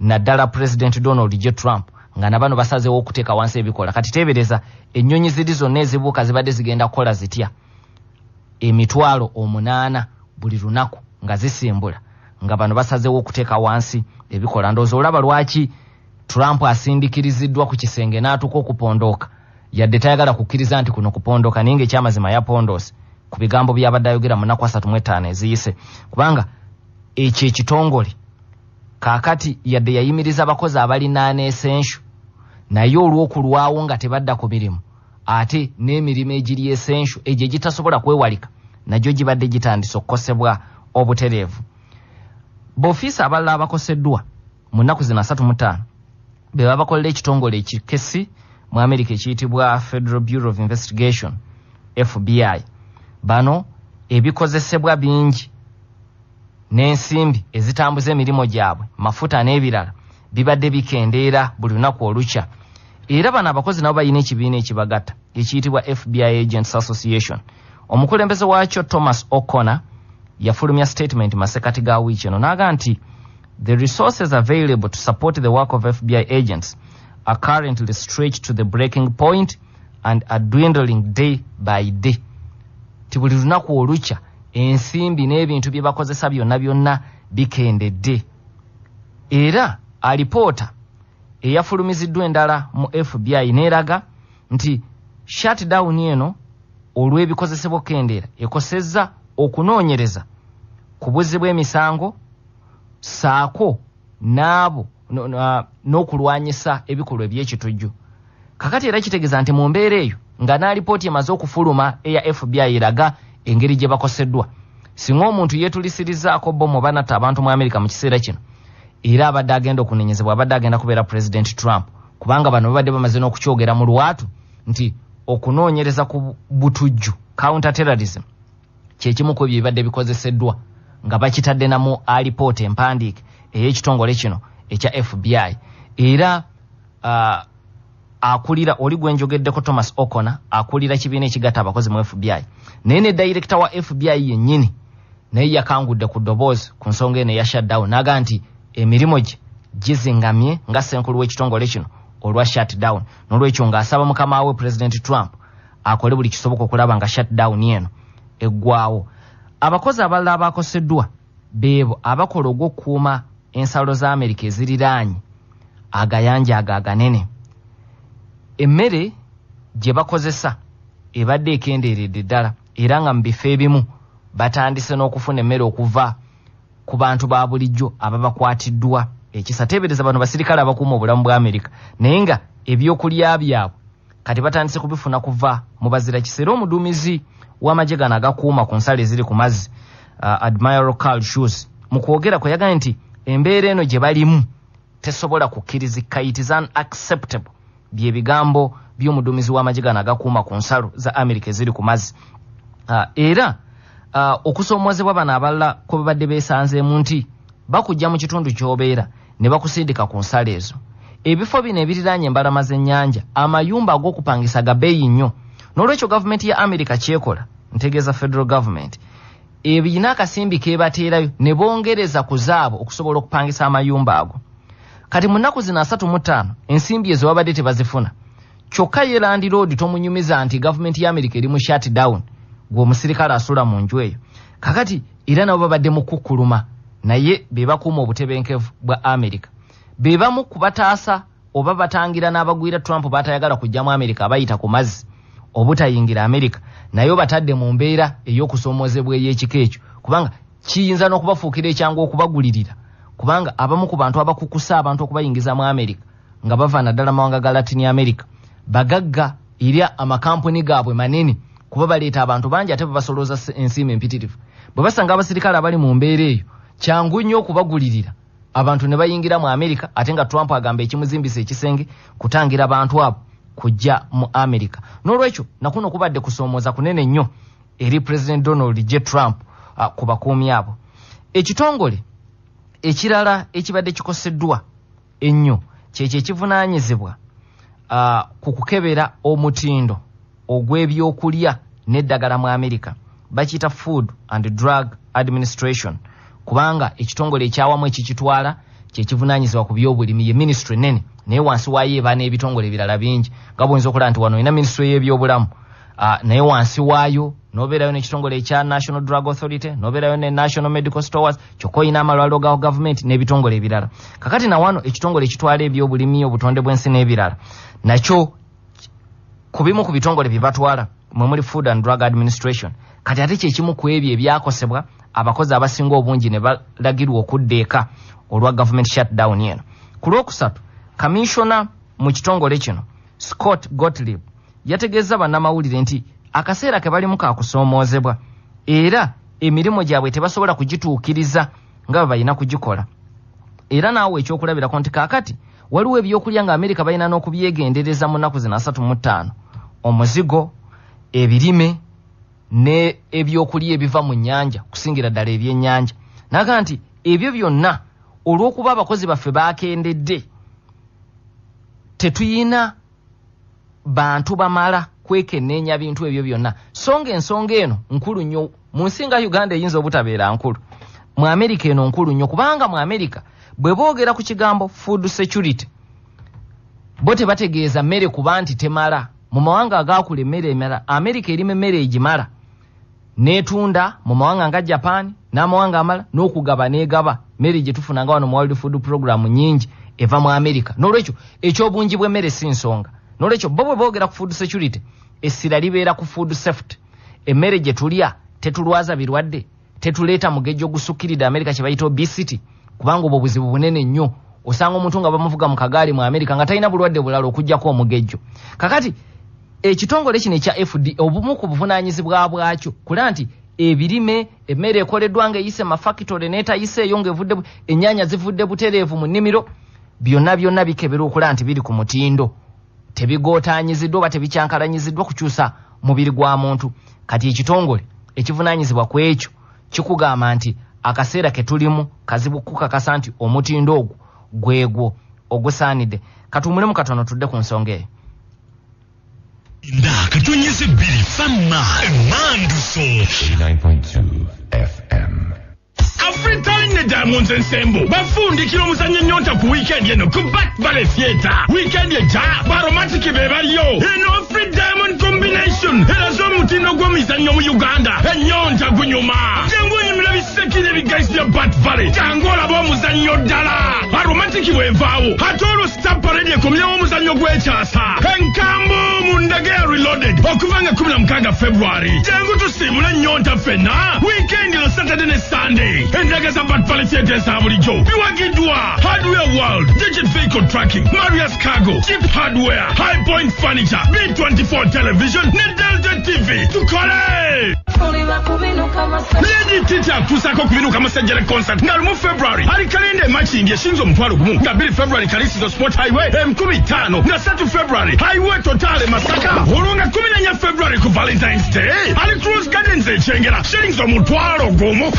naddala President Donald J. Trump nga nabano basazeewo okuteeka wansi ebikola. Kati teebereza ennyonyi ziri zonna ezibuuka zibadde zigenda kukola zitya 8,000 buli lunaku nga zisimbula, nga bano basazeewo okuteeka wansi ebikola. Ndowooza olaba lwaki Trump asindikiriziddwa ku kisenge n'atuuka okupondooka, yadde tayagala kukkiriza nti kuno kupondooka, naye ng'ekyamazima yapondoose ku bigambo by'abadde ayogera mu nnaku 35 eziyise, kubanga ekyo ekitongole kaakati yadde yayimiriza abakozi abalinaana essential, naye olw'okulwawo nga tebadda ku mirimu, ate n'emirimu egiri essential egyo egitasobola kwewalika nagyo gibadde gitandise okukosebwa obutereevu. Boofiisa abalala abakoseddwa mu nnaku zino 35 be babakolera ekitongole ekikesi mu Amerika ekiyitibwa Federal Bureau of Investigation, FBI. Bano ebikozesebwa bingi n'ensimbi ezitambuza emirimu gyabwe, mafuta n'ebirala, bibadde bikendeera buli lunaku olukya. Era bano abakozi nabo balina ekibiina ekibagatta ekiyitibwa FBI Agents Association. Omukulembeze waakyo Thomas O'Connor yafulumya statement masekati ga wiiki eno n'aga nti the resources available to support the work of FBI agents are currently stretched to the breaking point and are dwindling day by day. Ti buli lunaku olukya ensimbi n'ebintu bye bakozesa byonna byonna bikendedde. Era alipoota eyafulumiziddwa endala mu FBI n'eraga nti shutdown eno olw'ebikozesebwa okukendeera ekosezza okunoonyereza ku buzzi bw'emisango ssaako n'abo n'okulwanyisa ebikolwa eby'ekitujju. Kakati era kitegeeza nti mu mbeera eyo nga n'alipooti emaze okufuluma eya FBI eraga engeri gye bakoseddwa, singa omuntu yeetulisirizaako bomu oba natta abantu mu Amerika mu kiseera kino, era abadde agenda okunenyezebwa abadde agenda kubeera President Trump, kubanga bano babadde bamaze n'okukyogera mu lwatu nti okunoonyereza ku butujju, counter terrorism, kyekimu ku ebyo ebibadde bikozeseddwa nga bakitadde namu alipoota empandiike ey'ekitongole kino ekya FBI. Era akulira oli gwe njogeddeko Thomas O'Connor akulira kibiina ekigatta abakozi mu FBI, naye ne director wa FBI yennyini naye yakangudde ku ddoboozi ku nsonga eno eya shutdown, n'aga nti emirimu gye gizingamye nga ssenkulu w'ekitongole kino olwa shutdown. N'olwekyo ng'asaba mukama we President Trump akole buli kisoboka okulaba nga shutdown eno eggwawo. Abakozi abalala abakoseddwa beebo abakola ogw'okukuuma ensalo za Amerika eziriraanye agayanja ago aganene. Emmere gye bakozesa ebadde ekendeeredde ddala, era nga mu bifo ebimu batandise n'okufuna emmere okuva ku bantu ba bulijjo ababakwatiddwa ekisa. Teebereza bano basirikale abakuuma obulamu bwa Amerika, naye nga ebyokulya byabwe kati batandise kubifuna kuva mu bazira kisa. Era omuduumizi w'amagye gano agakuuma ku nsalo eziri ku mazzi, Admiral Carl Schultz, mu kwogera kwe yagambye nti embeera eno gye balimu tesobola kukkirizika, it is unacceptable, bye bigambo by'omuduumizi w'amagye gano agakuuma ku nsalo za Amerika eziri ku mazzi. Era okusoomoozebwa bano abalala kwe babadde beesanzeemu nti bakujja mu kitundu ky'obeera ne bakusindika ku nsalo ezo. Ebifo bino ebiriraanye embalama z'ennyanja, amayumba ag'okupangisa ga bbeeyi nnyo. N'olwekyo gavumenti ya Amerika kyekola, ntegeeza federal government, ebiyina akasimbi kebateerayo ne bongereza ku zaabo okusobola okupangisa amayumba ago. Kati mu nnaku zino 35 ensimbi ezo babadde tebazifuna. Kyokka ye landiroodi tomunyumiza nti gavumenti ya Amerika eri mu shutdown, gwe omusirikale asula mu nju eyo. Kakati era nabo babadde mu kukkuluma, naye be bakuuma obutebenkevu bwa Amerika. Be bamu ku bataasa oba batangira n'abagwira Trump batayagala kujja mu Amerika abayita ku mazzi obutayingira Amerika, naye batadde mu mbeera ey'okusoomoozebwa ey'ekika ekyo, kubanga kiyinza n'okubafuukira ekyangu okubagulirira, kubanga abamu ku bantu abakukusa abantu okubayingiza mu Amerika nga bava naddala mawanga ga Latin America bagagga, era amakampuni gaabwe manene kuba baleeta abantu bangi ate babasolooza ensimbi empitirivu. Bwe basanga abasirikale abali mu mbeera eyo, kyangu nnyo okubagulirira abantu ne bayingira mu Amerika, ate nga Trump agamba ekimuzimbisa ekisenge kutangira abantu abo kujja mu Amerika. N'olwekyo nakuno kubadde kusoomooza kunene nnyo eri President Donald J. Trump ku bakuumi abo. Ekitongole ekirala ekibadde kikoseddwa ennyo kyekyo ekivunaanyizibwa ku kukebera omutindo ogw'ebyokulya n'eddagala mu Amerika, bakiyita Food and Drug Administration, kubanga ekitongole ekyawamu ekikitwala kyekivunaanyizibwa ku byobulimi, ye ministry nene naye wansi waayo eba n'ebitongole ebirala bingi, nga bw'oyinza okulaba nti wano olina minisitule y'ebyobulamu, naye wansi waayo n'obeerayo n'ekitongole ekya National Drug Authority, n'obeerayo ne National Medical Stores, kyokka olina amalwaliro ga gavumenti n'ebitongole ebirala. Kakati na wano ekitongole ekitwala ebyobulimi, obutonde bw'ensi n'ebirala, nakyo ku bimu ku bitongole bye batwala mwe muli Food and Drug Administration. Kati ate kyekimu ku ebyo ebyakosebwa abakozi abasinga obungi ne balagirwa okudda eka olwa government shutdown eno. Ku Lwokusatu, kamishona mu kitongole kino Scott Gottlieb yategeeza bannamawulire nti akaseera ke balimu kakusoomoozebwa era emirimu gyabwe tebasobola kugituukiriza nga bwe balina kugikola. Era naawe ekyokulabirako nti kaakati waliwo ebyokulya nga Amerika balina n'okubyegendereza mu nnaku zino 35, omuzigo, ebirime ne ebyokulya ebiva mu nnyanja, kusingira ddala ebyennyanja. Naga nti ebyo byonna olw'okuba abakozi baffe bakendedde, tetuyina bantu bamala kwekenneenya bintu ebyo byonna. So nga ensonga eno nkulu nnyo mu nsi nga Uganda eyinza obutabeera nkulu, mu Amerika eno nkulu nnyo, kubanga mu Amerika bwe boogera ku kigambo food security bo tebategeeza mmere kuba nti temala. Mu mawanga agaakula emmere emala, Amerika erima emmere egimala n'etunda mu mawanga nga Japan n'amawanga amala, n'okugaba n'egaba mmere gye tufuna nga wano mu World Food Program nnyingi eva mu Amerika. N'olwekyo eky'obungi bw'emmere si nsonga. N'olwekyo bo bwe boogera ku food security, essira libeera ku food safety. Emmere gye tulya tetulwaza birwadde, tetuleeta mugejjo ogusukkiridde, Amerika kye bayita obesity, kubanga obwo buzibu bunene nnyo. Osanga omuntu nga bamuvuga mu kagaali mu Amerika nga talina bulwadde bulala okuggyako omugejjo. Kakati ekitongole kino ekya FDA obumu ku buvunaanyizibwa bwakyo kula nti ebirime, emmere ekoleddwa ng'eyise mafakitole n'etayiseeyo, ng'evudde ennyaanya zivudde butereevu mu nnimiro, byonna byonna bikeberwa okulaba nti biri ku mutindo, tebigootaanyiziddwa oba tebikyankalanyiziddwa kukyusa mubiri gwa muntu. Kati ekitongole ekivunaanyizibwa ku ekyo kikugamba nti akaseera ke tulimu kazibu kukakasa nti omutindo ogwo gwegwo ogusaanidde. Katuwummulemu katono tudde ku nsonga eyo. Nda 2 fama emanduso. 89.2 FM. Afritalin ne Diamonds Ensemble bafundikira omuzannyo ennyonta ku weekend eno ku Bat Valley Theatre. Weekend ejja ba Aromatic be baliyo. Eno Free Diamond Combination eraze omutindo gw'emizannyo mu Uganda. Ennyonta gunyuma. Jangu onyumira biseki n'ebigaisi bya Bat Valley. Jangu olabe omuzannyo ddala. Aromatic bw'evaawo ate olwo Star Parade ekomyewo omuzannyo gw'ekyasa. Enkambo mu Ndege Reloaded okuva nga 16 February. Jangu tusiibule ennyonta ffenna. Weekend eno Saturday ne Sunday. Endaga za Bat Valley Theatre eza bulijjo biwagiddwa Hardware World, Digit Vehicle Tracking, Marius Cargo, Cheap Hardware, High Point Furniture, B24 Television ne Delta TV. Tukole! Lady Titi akutuusaako okubinuka Masejjere Concert nga 1 February ali Kalenda emakindi eshinze 10,000, nga 2 February Kalisizo Sport Highway 5,000, nga 3 February Highway Totale Masaka, olwo nga 14 February ku Valentine's Day ali Cruise Gardens Ekyengera shillings 10,000.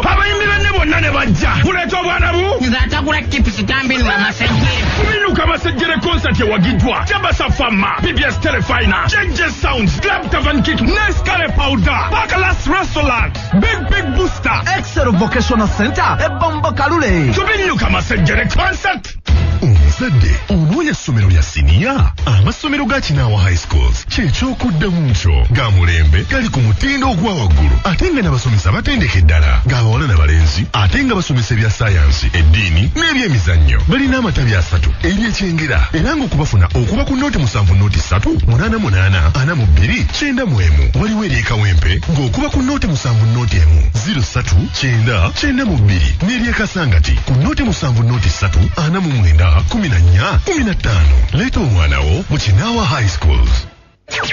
Abayimbi banne bonna ne bajja kuleeta obwana bu Nze atagula chips tambinula masejjere. Kubinuka Masejjere Concert ewagiddwa Jabasa Fama, PBS Telefina, JJ Sounds, Club Tavan Kick, Nescale Powder, Bakalas Restaurant, Big Big Booster, Excel Vocational Center Ebombo Kalule. Kubinuka Masejjere Concert. Omuzadde onoonya essomero lya siniya? Amasomero ga Kinaawa High Schools kyekyokuddamu kyo. Ga mulembe, gali ku mutindo ogwa waggulu, ate nga n'abasomesa batendeke ddala, g'abawala n'abalenzi, ate nga basomesa ebya sayansi, eddiini n'ebyemizannyo. Balina amatabi asatu ery'Ekyengera, era ng'okubafuna okuba ku 07 03 88 42 91. Waliwo ery'Ekawempe ng'okuba ku 07 01 03 9 92, n'ery'Ekasangati ku 07 03 49 14 15. Leeta omwana wo mu Kinaawa High Schools.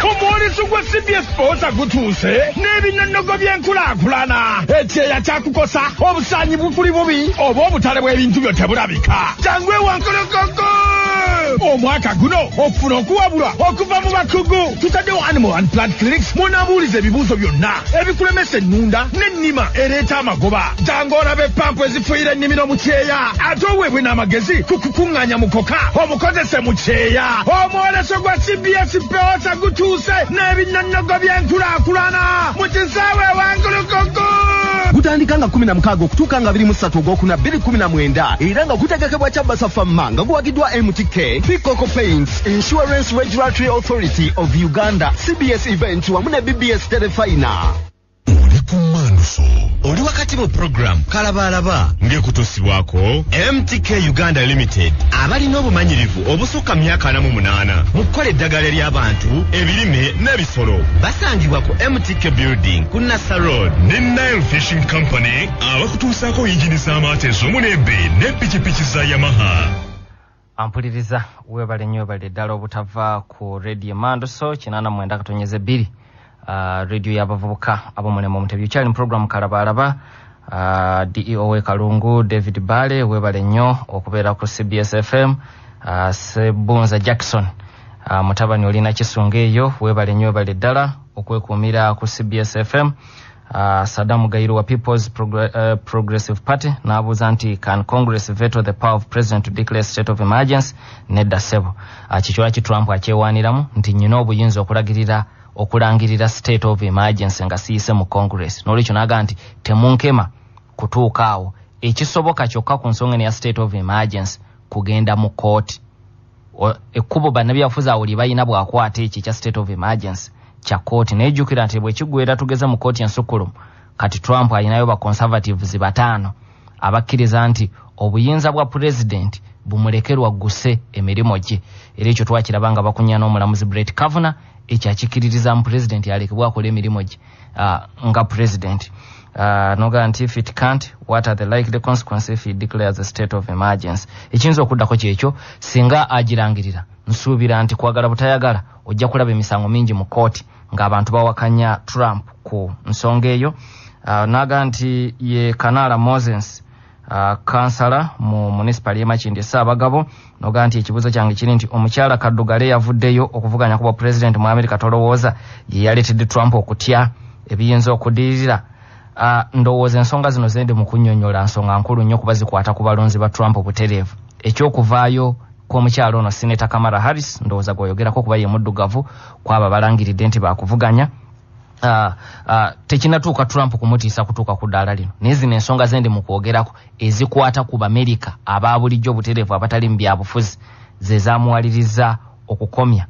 Omwoleso gwa CBS Sports gutuuse n'ebinonnogo by'enkulaakulana. Ekyeya kyakukosa, obusaanyi bukuli bubi, oba obutale bw'ebintu byo tebulabika. Jangu ewankolokogo omwaka guno okufuna okuwabulwa okuva mu bakugu. Tutaddewo Animal and Plant Clinics munabuuliza ebibuuzo byonna ebikulemesa ennunda n'ennima ereeta amagoba. Jangu olabe epampu ezifuuyira ennimiro mu kyeya, ate oweebwe n'amagezi ku kukuŋŋaanya mukoka omukozese mu kyeya. Omwoleso gwa CBS Sports gutuuse n'ebinonnogo by'enkulaakulana mu kisaawe ewankulukuku. Gutandika nga 16 okutuuka nga 23 ogwokuna 2019 era nga gutegekebwa Kyabasa Famma nga guwagiddwa MTK, Peacock Paints, Insurance Regulatory Authority of Uganda, CBS Events wamu ne BBS Terefayina. Oli ku Manduso. Oli wakati mu program Kalabalaba ng'ekutuusibwako MTK Uganda Limited, abalina obumanyirivu obusukka myaka 48 mu kukola eddagala ery'abantu, ebirime n'ebisolo. Basangibwa ku MTK Building ku Nassa Road. Ne Nile Fishing Company abakutuusaako yingini z'amaato ez'omulembe ne pikipiki za Yamaha. Ampuliriza weebale nnyo, weebale ddala obutava ku Radio Manduso 89.2, radio y'abavubuka ab'omulembe Omutebi. Okyali mu program Kalabalaba. DEO Kalungu David Bale, weebale nnyo okubeera ku CBS FM. Sebunza Jackson, mutabani olina kisunga eyo, weebale nnyo, weebale ddala okwekuumira ku CBS FM. Saddam Gairu wa People's Progressive Party n'abuuza nti can Congress veto the power of president to declare state of emergency? Nedda ssebo. Kikyo lwaki Trump akyewaaniramu nti nnyina obuyinza okulagirira okulangirira state of emergency nga siyise mu Congress. N'olwekyo n'agamba nti temunkema kutuuka awo, ekisoboka kyokka ku nsonga eno ya state of emergency kugenda mu kooti. Ekkubo bannabyabufuzi awo lye balina bw'akwata ekyo ekya state of emergency kya kooti, naye jjukira nti bwe kiggwera tugeze mu kooti ensukkulumu, kati Trump alinayo ba conservatives 5 abakkiriza nti obuyinza bwa pulezidenti bumulekerwa guse emirimu gye. Era ekyo twakiraba nga bakunya n'omulamuzi Brett Kavanaugh, ekyo akikiririza mu pulezidenti alekebwa akola emirimu gye nga pulezidenti. Noga nti if it can't, what are the likely consequences if he declares a state of emergency? Ekiyinza okuddako kyekyo, singa agirangirira, nsuubira nti kwagala butayagala ojja kulaba emisango mingi mu kooti ng'abantu bawakanya Trump ku nsonga eyo. Naga nti ye Kanala Moses, kansala mu municipal y'e Makindye Ssaabagabo, noga nti ekibuuzo kyange kiri nti omukyala Kaddugale yavuddeyo okuvuganya ku bwa pulezidenti mu Amerika, tolowooza ye yaleetedde Trump okutya ebiyinza okudirira? Ndowooza ensonga zino zende mu kunnyonnyola nsonga nkulu nnyo kuba zikwata ku balonzi ba Trump obutereevu. Ekyokuvaayo kw'omukyala ono Senator Kamala Harris, ndowooza gw'oyogerako kuba ye muddugavu kw'abo balangiridde nti baakuvuganya, tekinnatuuka Trump kumutiisa kutuuka ku ddaala lino. Naye zino ensonga zendi mu kwogerako ezikwata ku Bamerika aba bulijjo obutereevu abatali mu byabufuzi ze zaamuwaliriza okukomya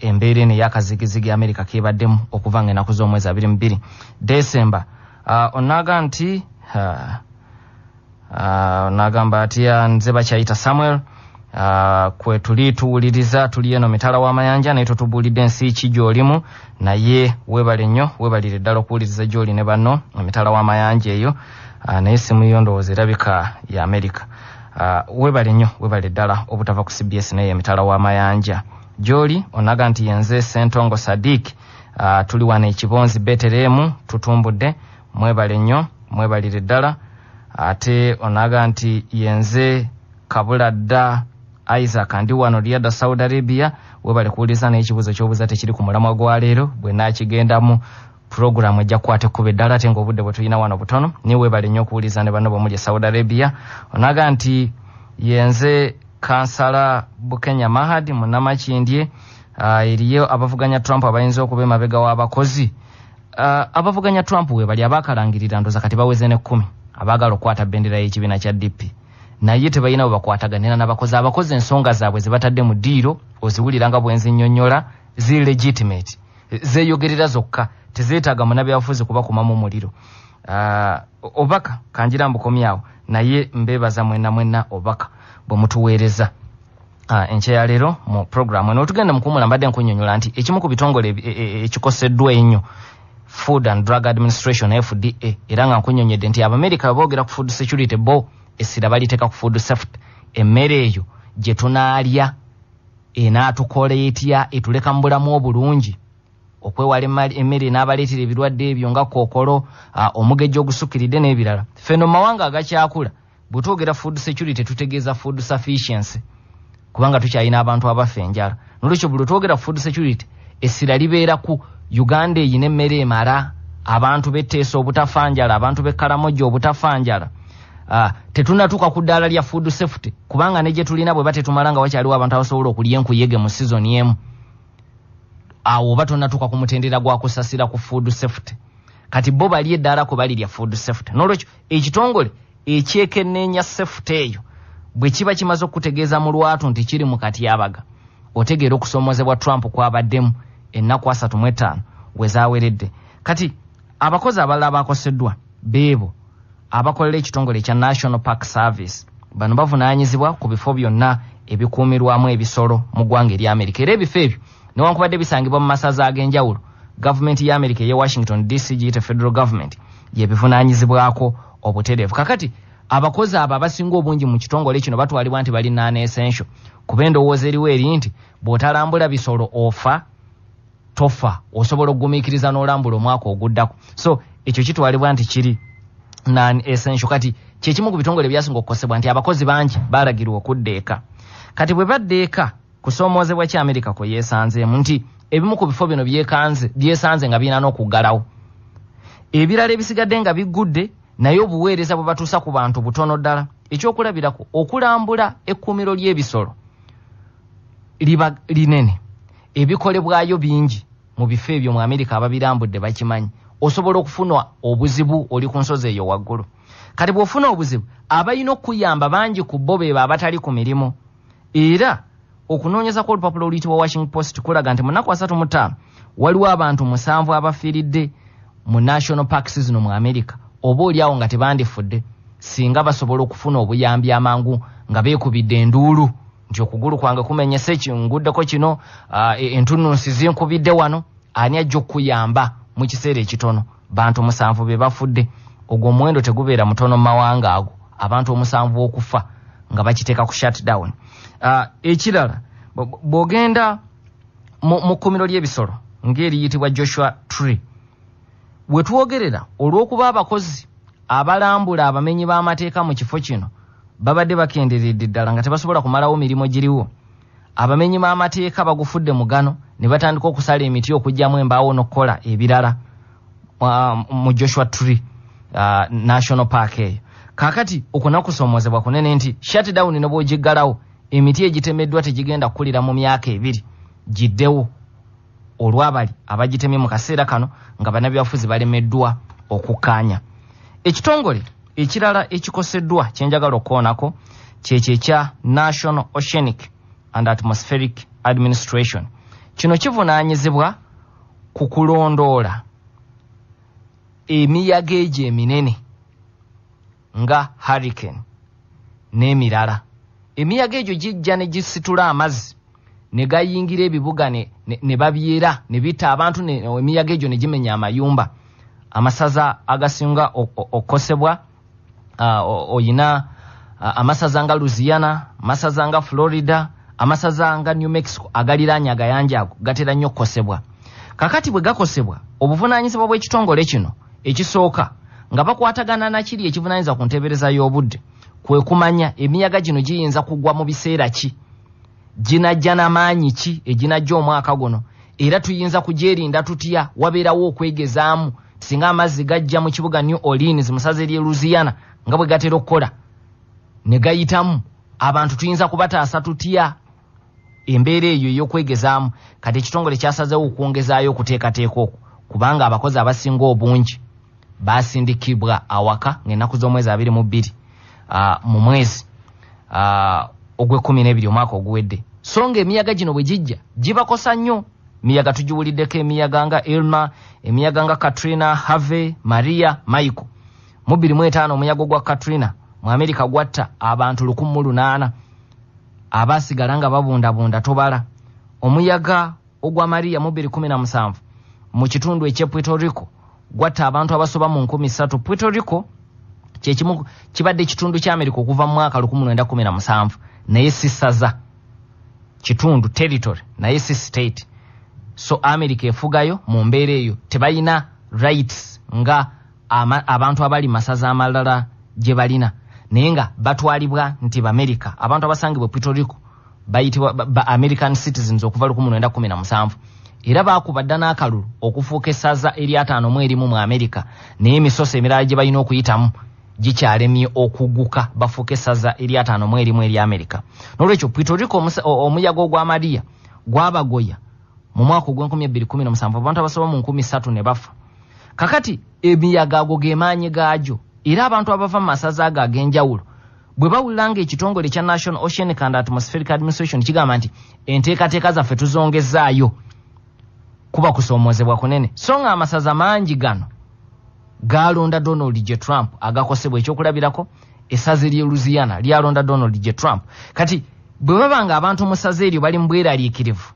embeera eno ey'akazigizigi Amerika kebaddemu okuva nga ennaku z'omwezi 22 Desemba. Onaga nti onagamba atya nze bakyayita Samuel, kwe tuli tuwuliriza, tuli eno mitala w'amayanja, naye totubuulidde ensi ki gy'olimu, naye weebale nnyo, weebalire ddala okuwuliriza gy'oli ne banno emitala w'amayanja eyo. Naye essimu yo ndowooza erabika ya Amerika. Weebale nnyo, weebale ddala obutava ku CBS naye emitala w'amayanja gy'oli. Onaga nti yenze Ssentongo Sadiq, tuli wano ekibonzi Beteremu tutumbudde, mwebale nnyo, mwebalire ddala. Ate onaga nti yenze Kabuladda Isaac, ndi wano Riyadh, Saudi Arabia, webale kuwuliriza, naye ekibuuzo ky'obuuza tekiri ku mulamwa gwa leero, bwe naakigendamu puroguramu ejja kukwata ekkubo eddala, ate ng'obudde bwe tulina wano butono, naye weebale nnyo okuwuliriza ne banno bwe muli e Saudi Arabia. Onaga nti yenze Kansala Bukenya Mahad Munnamakindye, eriyo abavuganya Trump abayinza okuba emabega w'abakozi. Abavuganya Trump we bali abaakalangirira ndowooza kati baweze ne 10 abaagala okukwata bendera y'ekibiina kya DP, naye tebalina bwe bakwataganira n'abakozi. Abakozi ensonga zaabwe ze batadde mu ddiiro oziwulira nga bwe nzinnyonnyola ziri legitimate, zeeyogerera zokka, tezeetaaga munnabyabufuzi kubakumamu muliro. Obubaka kangira mbukomyawo, naye mbeebaza mwenna mwenna obubaka bwe mutuweereza enkya ya leero mu puroguramu eno. Otugenda mu kuwummula, mbadde nkunnyonnyola nti ekimu ku bitongole ekikoseddwa ennyo Food and Drug Administration, FDA, era nga nkunnyonnyodde nti Abamerika bwe boogera ku food security bo essira baliteeka ku food safety, emmere eyo gye tunaalya enaatukola etya, etuleka mu bulamu obulungi, okwewala emmere n'abaleetera ebirwadde ebyo nga kookolo, omugejjo ogusukkiridde n'ebirala. Ffe no mu mawanga agakyakula bwe twogera food security tutegeeza food sufficiency, kubanga tukyalina abantu abafa enjala. Nolwekyo buli twogera food security essira libeera ku Uganda eyina emmere emala, abantu b'Etteesa obutafa njala, abantu b'e Karamoja obutafa njala. Tetunnatuuka ku ddaala lya food safety, kubanga ne gye tulina bwe batetumala nga wakyaliwo abantu abasobola okulya enkuyege mu sizoni emu, awo oba tonnatuuka ku mutendera gwa kusasira ku food safety. Kati bo bali eddaala kwe bali lya food safety. N'olwekyo ekitongole ekyekenneenya safety eyo bwe kiba kimaze okutegeeza mu lwatu nti kiri mu katyabaga, otegeera okusoomozebwa Trump kwabaddemu ennaku 35 we zaaweredde. Kati abakozi abalala abakoseddwa beebo abakolera ekitongole ekya National Park Service. Bano bavunaanyizibwa ku bifo byonna ebikuumirwamu ebisolo mu ggwanga erya Amerika, era ebifo ebyo newankubadde bisangibwa mu masaza ag'enjawulo, gavumenti ya Amerika ey'e Washington DC, giyite federal government, yebivunaanyizibwako obutereevu. Kakati abakozi abo abasinga obungi mu kitongole kino batwalibwa nti bali non-essential, kuba endowooza eriwo eri nti bw'otalambula bisolo ofa tofa, osobola okugumiikiriza n'olambula omwaka oguddako. So ekyo kitwalibwa nti kiri non-essential. Kati kyekimu ku bitongole ebyasinga okukosebwa nti abakozi bangi balagirwa okudda eka. Kati bwe badda eka, kusoomoozebwa ki Amerika kwe yeesanzeemu nti ebimu ku bifo bino byesanze nga birina n'okuggalawo, ebirala ebisigadde nga biggudde, naye obuweereza bwe batuusa ku bantu butono ddala. Ekyokulabirako, okulambula ekkuumiro ly'ebisolo liba linene, ebikolebwayo bingi mu bifo ebyo mu Amerika, ababirambudde bakimanyi. Osobola okufuna obuzibu oli ku nsozi eyo waggulu. Kati bw'ofuna obuzibu, abalina okuyamba bangi ku bo beebo abatali ku mirimu. Era okunoonyeza kw'olupapula oluyitibwa Washington Post kulaga nti mu nnaku 35 waliwo abantu 7 abafiiridde mu national parks zino mu Amerika, oba oli awo nga tebandifudde singa basobola okufuna obuyambi amangu nga beekubidde enduulu nti okugulu kwange kumenyese, kinguddeko kino, entunnunsi zinkubidde wano, ani ajja okuyamba mu kiseera ekitono. Bantu 7 be bafudde. Ogwo omuwendo tegubeera mutono mu mawanga ago, abantu 7 okufa nga bakiteeka ku shutdown. Ekirala, bw'ogenda mu kkumiro ly'ebisolo ng'eriyitibwa Joshua Tree, we twogerera, olw'okuba abakozi abalambula abamenyi b'amateeka mu kifo kino babadde bakenderedde ddala nga tebasobola kumalawo mirimu giriwo, abamenyi b'amateeka bagufudde mugano ne batandika okusala emiti okuggyamu embaawo n'okukola ebirala mu Joshua Tree National Park eyo. Kaakati okwo nakusoomozebwa kunene nti shutdown ne bw'ogiggalawo, emiti egitemeddwa tegigenda kukulira mu myaka 2 giddewo olw'abali abagitemye mu kaseera kano nga bannabyabufuzi balemeddwa okukkaanya. Ekitongole ekirala ekikoseddwa kye njagala okukoonako kyekyo ekya National Oceanic and Atmospheric Administration. Kino kivunaanyizibwa ku kulondoola emiyaga egyo eminene nga hurricane n'emirala. Emiyaga egyo gijja ne gisitula amazzi ne gayingira ebibuga ne babyera ne bitta abantu, emiyaga egyo ne gimenya amayumba. Amasaza agasinga okukosebwa, oyina amasaza nga Louisiana, amasaza nga Florida, amasaza nga New Mexico agaliraanye agayanja ago gatera nnyo okukosebwa. Kakati bwe gakosebwa, obuvunaanyizibwa bw'ekitongole kino ekisooka nga bakwatagana na kiri ekivunaanyizibwa ku nteebereza y'obudde kwe kumanya emiyaga gino giyinza kugwa mu biseera ki, ginajja n'amaanyi ki eginajja omwaka guno, era tuyinza kugyerinda tutya. Wabeerawo okwegezaamu singa amazzi gajja mu kibuga New Orleans mu ssaza ery'e Louisiana nga bwe gatera okukola ne gayitamu, abantu tuyinza kubataasa tutya embeera eyo ey'okwegezaamu. Kati ekitongole kyasazeewo okwongezaayo okuteekateeka okwo, kubanga abakozi abasinga obungi basindikibwa awaka ng'ennaku z'omwezi 22 mu mwezi ogw'e12 omwaka oguwedde. So nga emiyaga gino bwe gijja gibakosa nnyo. Miyaga tugiwuliddeko, emiyaga nga Irma, emiyaga nga Katrina, Harvey, Maria, Michael. Mu 2005 omuyaga gwa Katrina mu Amerika gwatta abantu 1,800, abasigala nga babundabunda tobala. Omuyaga ogwa Maria mu 2017 mu kitundu eky'e Puerto Rico gwatta abantu abasoba mu 3,000. Puerto Rico kyekimu kibadde kitundu kya Amerika okuva mu mwaka 1917, naye si ssaza, kitundu, territory, naye si state. So Amerika efugayo mu mbeera eyo, tebalina rights nga abantu abali masaza amalala gye balina, naye nga batwalibwa nti Bamerika. Abantu abasangibwa Puerto Rico bayitibwa ba American citizens okuva 1917, era baakuba dda n'akalulu okufuuka essaza ery'51 mu Amerika, naye emisoso emirala gye balina okuyitamu gikyalemye okuguka bafuuka essaza ery'51 erya Amerika. N'olwekyo Puerto Rico omuyaga ogwa Maria gwabagoya mu mwaka ogw'e 2017, abantu abasoba mu 3,000 ne bafa. Kakati emiyaga ago ge maanyi gaagyo, era abantu abava mu masaza ago ag'enjawulo bwe bawulira ng'ekitongole kya National Oceanic and Atmospheric Administration kigamba nti enteekateeka zaffe tuzongezaayo, kuba kusoomoozebwa kunene. So nga amasaza mangi gano galonda Donald J. Trump agakosebwa. Ekyokulabirako, essaza ery'e Louisiana lyalonda Donald J. Trump. Kati bwe baba nga abantu mu ssaza eryo bali mu bweraliikirivu,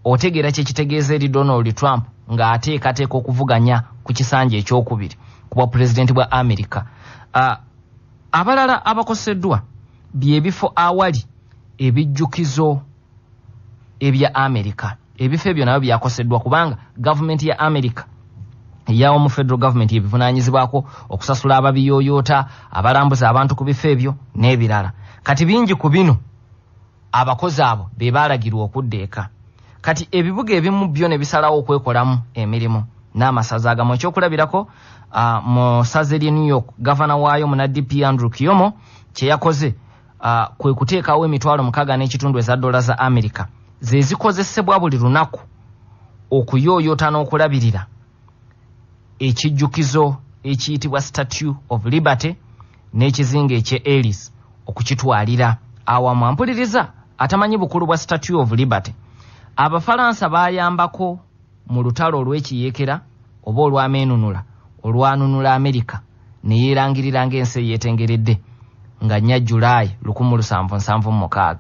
otegeera kye kitegeeza eri Donald Trump ng'ateekateeka okuvuganya ku kisanja ekyokubiri ku bwa pulezidenti bwa Amerika. Abalala abakoseddwa byebifo awali ebijjukizo ebya Amerika. Ebifo ebyo nabyo byakoseddwa kubanga gavumenti ya Amerika eyawo mu federal government ebivunaanyizibwako okusasula ababiyooyoota, abalambuza abantu ku bifo ebyo n'ebirala. Kati bingi ku bino abakozi abo be baalagirwa okudda eka. Kati ebibuga ebimu byo ne bisalawo okwekolamu emirimu n'amasaza agamu. Ekyokulabirako, mu ssaza ery'e New York, gavana waayo muna DP Andrew Cuomo kye yakoze kwe kuteekawo 6,500 eza dola za Amerika ze zikozesebwa buli lunaku okuyooyoota n'okulabirira ekijjukizo ekiyitibwa Statue of Liberty n'ekizinga eky'e Ellis okukitwalira awamu. Ampuliriza atamanyi bukulu bwa Statue of Liberty, Abafalansa baayambako mu lutalo olw'ekiyeekera oba olw'ameenunula olwanunula Amerika ne yeerangirira ng'ensi eyeetengeredde nga 4 Julaayi 1776.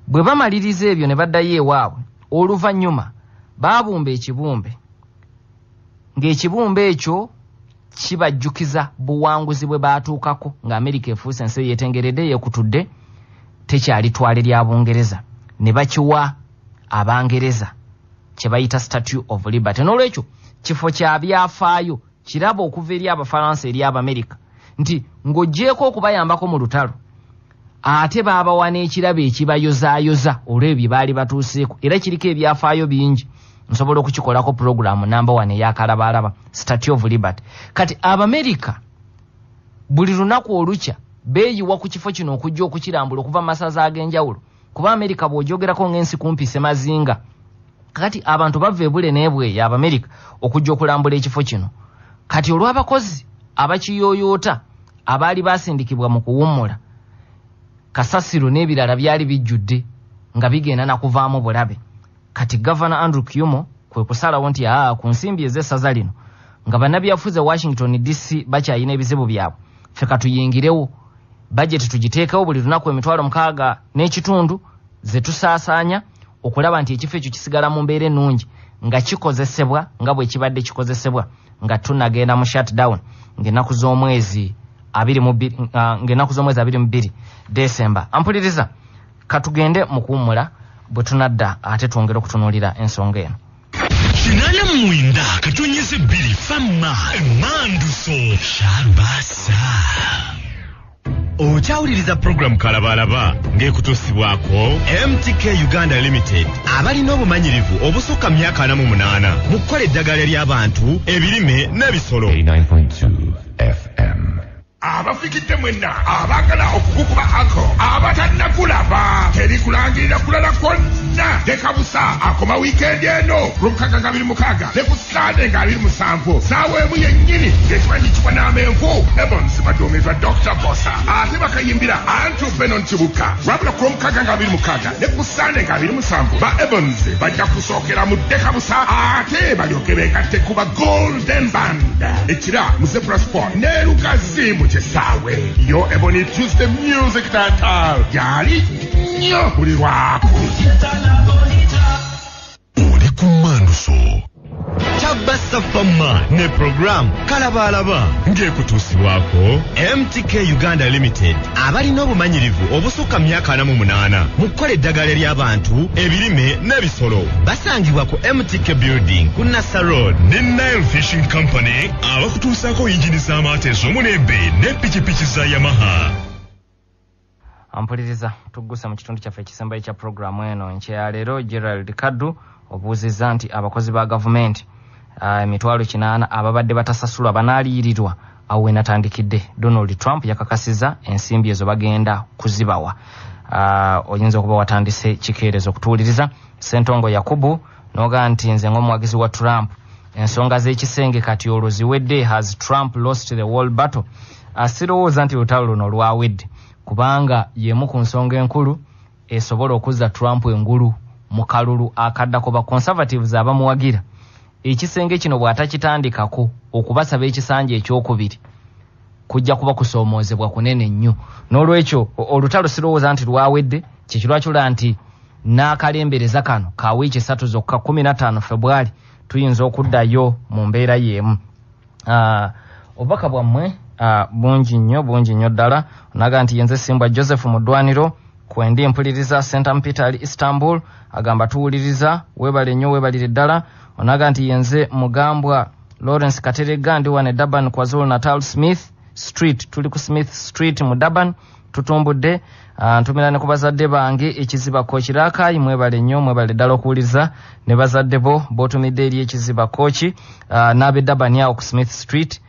Bwe bamaliriza ebyo ne baddayo ewaabwe, oluvannyuma baabumba ekibumbe, ng'ekibumbe ekyo kibajjukiza buwanguzi bwe baatuukako nga Amerika efuuse ensi eyeetengeredde, yeekutudde, tekyali twale lya Bungereza, ne bakiwa Abangereza kye bayita Statue of Liberty. N'olwekyo kifo kya byafaayo, kirabo okuva eri Abafalansa eri Abamerika, nti ng'oggyeeko okubayambako mu lutalo, ate baabawa n'ekirabo ekibayozaayoza olw'ebyo baali batuuseeko. Era kiriko ebyafaayo bingi, nsobola okukikolako pulogulaamu namba 1 ey'akalabaalaba, Statue of Liberty. Kati Abamerika buli lunaku olukya beeyiwa ku kifo kino okujja okukirambula okuva mu masaza ag'enjawulo, kuba Amerika bw'ogyogerako ng'ensi kumpi semazinga. Kati abantu bava ebule n'ebweya Abamerika okujja okulambula ekifo kino. Kati olw'abakozi abakiyooyoota abaali basindikibwa mu kuwummula, kasasiro n'ebirala byali bijjudde nga bigenda na kuvaamu bulabe. Kati Gavana Andrew Cuomo kwe kusalawo nti ku nsimbi ez'essaza lino, nga bannabyafuze Washington DC bakyalina ebizibu byabwe, ffe katuyingirewo, bajeti tugiteekewo buli lunaku 6,500 ze tusaasaanya okulaba nti ekifo ekyo kisigala mu mbeera ennungi nga kikozesebwa nga bwe kibadde kikozesebwa nga tunagenda mu shutdown ng'ennaku z'omwezi 22, ng'ennaku z'omwezi 22 Desemba. Ampuliriza, katugende mu kuwummula, bwe tunadda ate twongere okutunuulira ensonga eno. 89.2 Fama Emanduso Sharubasa. Okyawuliriza pulogulaamu Kalabalaba ng'ekutuusibwako MTK Uganda Limited, abalina obumanyirivu obusukka myaka 48 mu kukola eddagala ery'abantu, ebirime n'ebisolo. 89.2 FM. Abafikidde mwenna abaagala okukukuba ako abatannakulaba, teri kulangirira kulala kwonna, leka busa akoma wiikendi eno lwomukaaga nga 26 ne ku Sande nga 27 saawa emu yennyini ng'ekimanyi kibwa n'amenvu Ebons baduumirwa Dr. Bosa ate bakayimbira Andrew Benon Kibuka. Wabula ku lwomukaaga nga 26 ne ku Sande nga 27 ba Ebons bajja kusookera mu ddeka busa ate balyoke beegatte ku ba Golden Band ekira mu Zebra Sport ne Lugazi mu kisaawe. Yo Ebony Tuesday Music Theatre gyali nnyo buli lwaku. Oli ku Manduso. Tabasa Fama ne pulogulaamu Kalabalaba ng'ekutuusibwako MTK Uganda Limited, abalina obumanyirivu obusukka myaka 48 mu kukola eddagala ery'abantu, ebirime n'ebisolo. Basangibwa ku MTK Building ku Nassa Road. Ne Nile Fishing Company abakutuusaako yingini z'amaato ez'omulembe ne pikipiki za Yamaha. Ampuliriza, tugguse mu kitundu kyaffe ekisembayo ekya pulogulaamu eno enkya ya leero. Gerald Kaddu obuuzizza nti abakozi ba gavumenti 800,000 ababadde batasasulwa banaaliyirirwa. Awo we natandikidde, Donald Trump yakakasizza ensimbi ezo bagenda kuzibawa. Oyinza okuba watandise kikeerezo okutuwuliriza. Sentongo Yakubu noga nti nze ng'omuwagizi wa Trump Ensonga z'ekisenge kati olwo ziwedde? Has Trump lost the wall battle? Sirowooza nti olutalo luno lwawedde, kubanga y'emu ku nsonga enkulu esobola okuzza Trump engulu mu kalulu akaddako. Ba Conservatives abamuwagira, ekisenge kino bw'atakitandikako okubasaba ekisanja ekyokubiri kujja kuba kusoomoozebwa kunene nnyo. N'olwekyo olutalo sirowooza nti lwawedde. Kyekirwakyola nti n'akalembereza kano ka wiiki 3 zokka, 15 February, tuyinza okuddayo mu mbeera y'emu. Obubaka bwammwe bungi nnyo, bungi nnyo ddala. Onaga nti yenze Simbwa Joseph mu ddwaniro kwendi mpuliriza. Senta Peter ali Istanbul agamba tuwuliriza, weebale nnyo, weebalire ddala. Onaga nti yenze Mugambwa Lawrence Katerega, ndi wano e Durban, KwaZulu Natal, Smith Street. Tuli ku Smith Street mu Durban, tutumbudde. Ntumira ne ku bazadde bange Ekiziba Kooki Rakai, mwebale nnyo, mwebale ddala okuwuliriza, ne bazadde bo b'otumidde eri Ekiziba Kooki n'ab'e Durban awo ku Smith Street,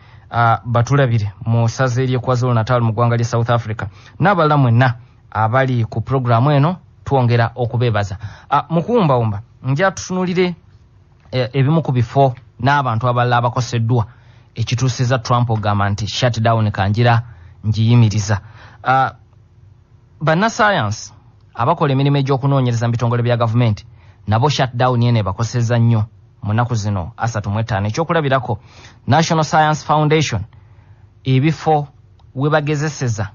batulabire mu ssaza ery'e KwaZulu Natal mu ggwanga lye South Africa, n'abalala mwenna abali ku puroguramu eno twongera okubeebaza. Mu kuwumbawumba nja tutunulire ebimu ku bifo n'abantu abalala abakoseddwa ekituusiza Trump ogamba nti shutdown kanjira ngiyimiriza. Bannasayansi abakola emirimu egy'okunoonyereza mu bitongole bya gavumenti nabo shutdown eno ebakosezza nnyo mu nnaku zino 35. Ekyokulabirako, National Science Foundation, ebifo we bagezeseza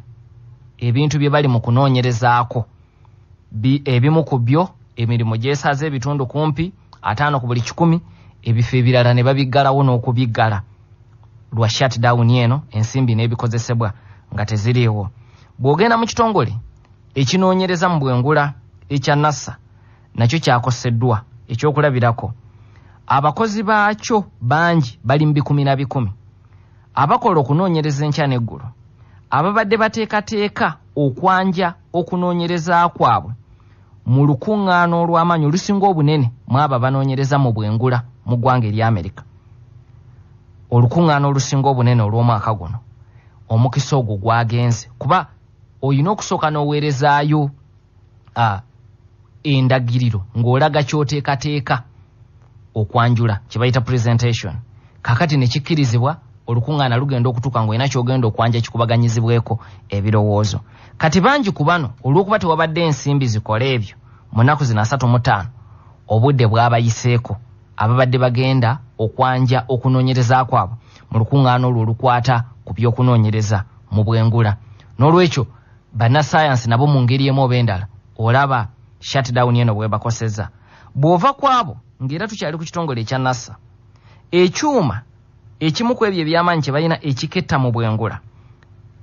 ebintu bye bali mu kunoonyerezaako, ebimu ku byo emirimu gyesaze ebitundu kumpi 50 ku buli 100, ebifo ebirala ne babiggalawo n'okubiggala lwa shutdown eno, ensimbi n'ebikozesebwa nga teziriiwo. Bw'ogenda mu kitongole ekinoonyereza mu bwengula ekya NASA, nakyo kyakoseddwa. Ekyokulabirako, abakozi baakyo bangi bali mu bikumi na bikumi abakola okunoonyereza enkya n'eggulo, ababadde bateekateeka okwanja okunoonyereza kwabwe mu lukuŋŋaana olw'amaanyi olusinga obunene mu abo abanoonyereza mu bwengula mu ggwanga erya Amerika, olukuŋŋaana olusinga obunene olw'omwaka guno. Omukisa ogwo gwagenze, kuba olina okusooka n'oweerezaayo endagiriro ng'olaga ky'oteekateeka okwanjula, kye bayita presentation. Kaakati ne kikkirizibwa, olukuŋŋaana lugenda okutuuka ng'olina ky'ogenda okwanja kikubaganyizibweko ebirowoozo. Kati bangi ku bano olw'okuba tewabadde ensimbi zikola ebyo mu nnaku zino 35, obudde bwabayiseeko ababadde bagenda okwanja okunoonyereza kwabwe mu lukuŋŋaana olwo olukwata ku by'okunoonyereza mu bwengula. N'olwekyo bannasayansi nabo mu ngeri emu oba endala olaba shutdown eno bwebakoseza. Bw'ova ku abo, ng'era tukyali ku kitongole ekya NASA, ekyuma ekimu ku ebyo eby'amaanyi kye balina ekiketta mu bwengula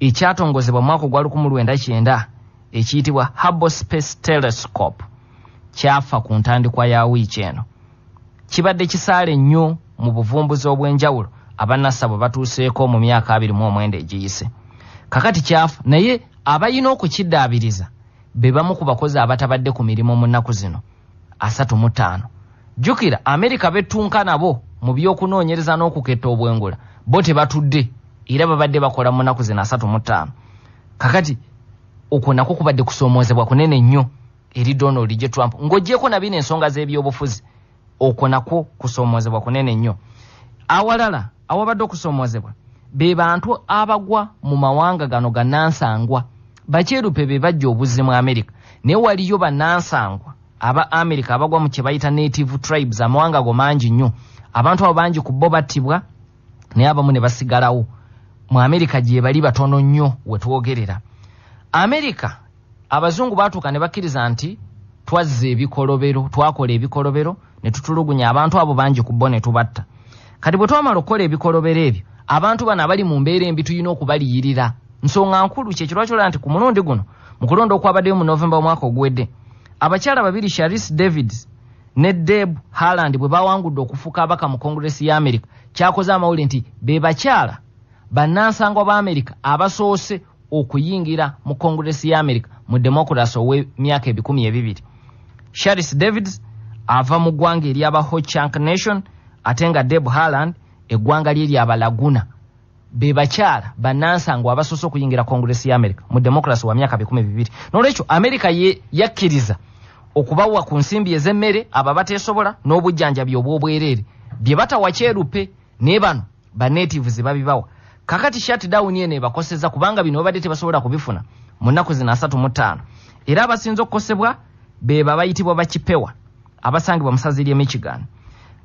ekyatongozebwa mu mwaka ogwa 1990 ekiyitibwa Hubble Space Telescope kyafa ku ntandikwa ya wiiki eno. Kibadde kisaale nnyo mu buvumbuzi obw'enjawulo aba NASA bwe batuuseeko mu myaka 29 egiyise. Kakati kyafa, naye abalina okukiddaabiriza be bamu ku bakozi abatabadde ku mirimu mu nnaku zino 35. Jjukira Amerika bettunka nabo mu by'okunoonyereza n'okuketta obwengula, bo tebatudde era babadde bakola mu nnaku zino 35. Kakati okwo nakwo kubadde kusoomoozebwa kunene nnyo eri Donald J Trump, ng'oggyeko na bino ensonga z'ebyobufuzi, okwo nakwo kusoomoozebwa kunene nnyo. Awalala awabadde okusoomoozebwa be bantu abagwa mu mawanga gano gannansangwa. Bakyerupe be bajja obuzzi mu Amerika, naye waliyo bannansangwa aba Amerika abagwa mu kye bayita native tribes, amawanga go mangi nnyo. Abantu abo bangi ku bo battibwa, naye abamu ne basigalawo. Mu Amerika gye bali batono nnyo we twogerera. Amerika abazungu baatuuka ne bakkiriza nti twazza ebikolobero, twakola ebikolobero ne tutulugunya abantu abo bangi ku bo ne tubatta. Kati bwe twamala okukola ebikolobero ebyo, abantu bano abali mu mbeera embi tulina okubaliyirira. Nsonga nkulu kyekirwakyola nti ku mulundi guno mu kulonda okwabaddeyo mu Novemba omwaka oguwedde, abakyala babiri Sharice Davids ne Deb Haaland bwe bawangudde okufuuka abaka mu Congress ya Amerika, kyakoze amawulire nti be bakyala bannansangwa ba Amerika abasoose okuyingira mu Congress ya Amerika mu democracy ow'emyaka 2000. Sharice Davids ava mu ggwanga ery'aba Ho-Chunk Nation, ate nga Deb Haaland eggwanga lye ly'Abalaguna. Be bakyala bannansangwa abasoose okuyingira Congress ya Amerika mu democracy wa myaka 2000. N'olwekyo Amerika ye yakkiriza okubawa ku nsimbi ez'emmere abo abateesobola n'obujjanjabi obw'obwereere. Bye batawa kyerupe ne bano ba natives babibawa. Kakati shutdown eno ebakoseza kubanga bino babadde tebasobola kubifuna mu nnaku zino 35. Era abasinze okukosebwa be babayitibwa bakipewa abasangibwa mu ssaza ly'e Michigan.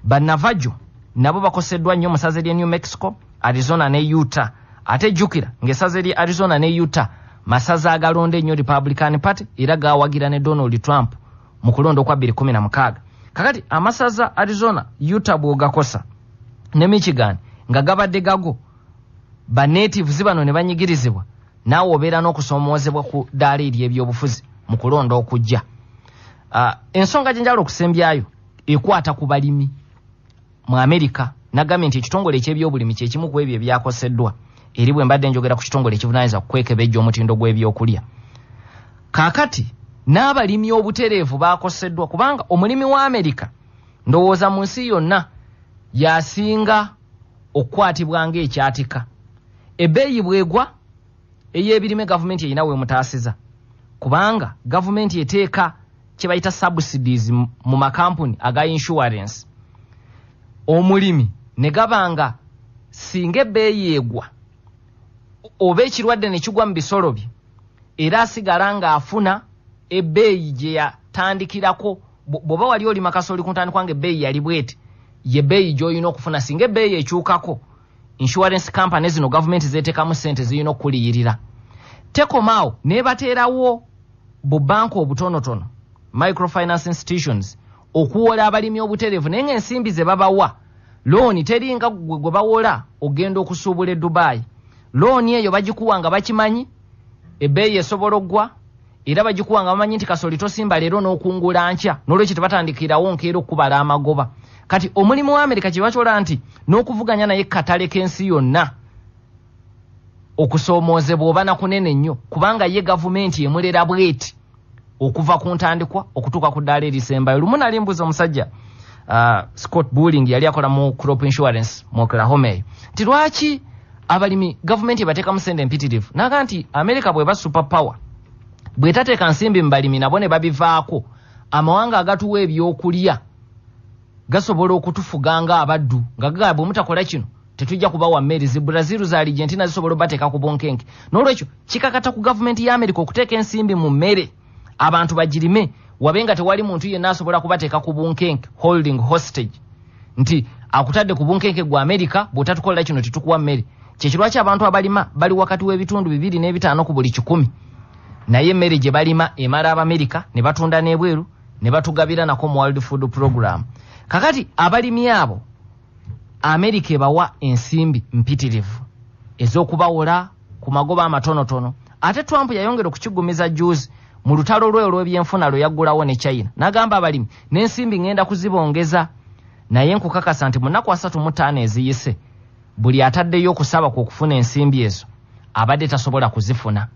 Bannavajo nabo bakoseddwa nnyo mu ssaza ly'e New Mexico, Arizona ne Utah. Ate jjukira ng'essaza ly'e Arizona ne Utah masaza agalonda ennyo Republican Party era gawagira ne Donald Trump mu kulonda okwa 2016. Kakati amasaza Arizona, Utah bw'ogakosa ne Michigan nga gabadde gago, ba natives bano ne banyigirizibwa, naawe obeera n'okusoomoozebwa ku ddaala ery'ebyobufuzi mu kulonda okujja. Ensonga gye njagala okusembyayo ekwata ku balimi mu Amerika. Nagambye nti ekitongole eky'ebyobulimi kye kimu ku ebyo ebyakoseddwa eri bwe mbadde njogera ku kitongole ekivunaanyizibwa ku kwekebejja omutindo gw'ebyokulya. Kaakati n'abalimi obutereevu baakoseddwa kubanga omulimi wa Amerika ndowooza mu nsi yonna yasinga okukwatibwa ng'ekyatika. Ebbeeyi bw'egwa ey'ebirime gavumenti erina weemutaasiza kubanga gavumenti eteeka kye bayita subsidies mu makampuni aga insurance. Omulimi ne gabanga singa ebbeeyi egwa oba ekirwadde ne kigwa mu bisolo bye, era asigala ng'afuna ebbeeyi gye yatandikirako. Bw'oba wali olima kasooli ku ntandikwa ng'ebbeeyi yali bweti, ye bbeeyi gy'olina okufuna. Singa ebbeeyi ekyukako, insurance company zino gavumenti zeteekamu ssente zirina okuliyirira. Tekomaawo n'ebateerawo bubanka obutonotono, microfinance institutions, okuwola abalimi obutereevu, naye ng'ensimbi ze babawa looni teringa gwe bawola ogenda okusuubula e Dubai. Looni eyo bagikuwa nga bakimanyi ebbeeyi esobola oggwa, era bagikuwa nga bamanyi nti kasooli tosimba leero n'okungula nkya, n'olwekyo tebatandikirawo nkeera okubala amagoba. Kati omulimu wa Amerika kye bakyola nti n'okuvuganya naye katale k'ensi yonna okusoomoozebwa oba nakunene nnyo, kubanga ye gavumenti emulera bweti okuva ku ntandikwa okutuuka ku ddaala erisembayo. Lumu nali mbuuza omusajja Scott Bulling, yali akola mu crop insurance mu Oklahoma eyo, nti lwaki abalimi gavumenti ebateekamu ssente empitirivu? N'agamba nti Amerika bw'eba super power bw'etateeka nsimbi mu balimi nabo ne babivaako, amawanga agatuwa ebyokulya gasobola okutufuga ng'abaddu, nga gagamba bwe mutakola kino tetujja kubawa mmere. Zi Brazil za Argentina zisobola obateeka ku bunkenke. N'olwekyo kikakata ku gavumenti ya Amerika okuteeka ensimbi mu mmere abantu bagirime, wabe nga tewali muntu yenna asobola kubateeka ku bunkenke, holding hostage, nti akutadde ku bunkenke gwa Amerika, bw'otatukolera kino tetukuwa mmere. Kyekirwaki abantu abalima bali wakati w'ebitundu 2.5 ku buli 100, naye emmere gye balima emala Abamerika ne batunda n'ebweru ne batugabira nako mu World Food Program. Kakati abalimi abo Amerika ebawa ensimbi mpitirivu ez'okubawola ku magoba amatonotono. Ate Trump yayongera okukigumiza juzi mu lutalo lwe olw'ebyenfuna lwe yaggulawo ne China, n'agamba abalimi n'ensimbi ŋŋenda kuzibongeza, naye nkukakasa nti mu nnaku 35 eziyise buli ataddeyo okusaba kwe okufuna ensimbi ezo abadde tasobola kuzifuna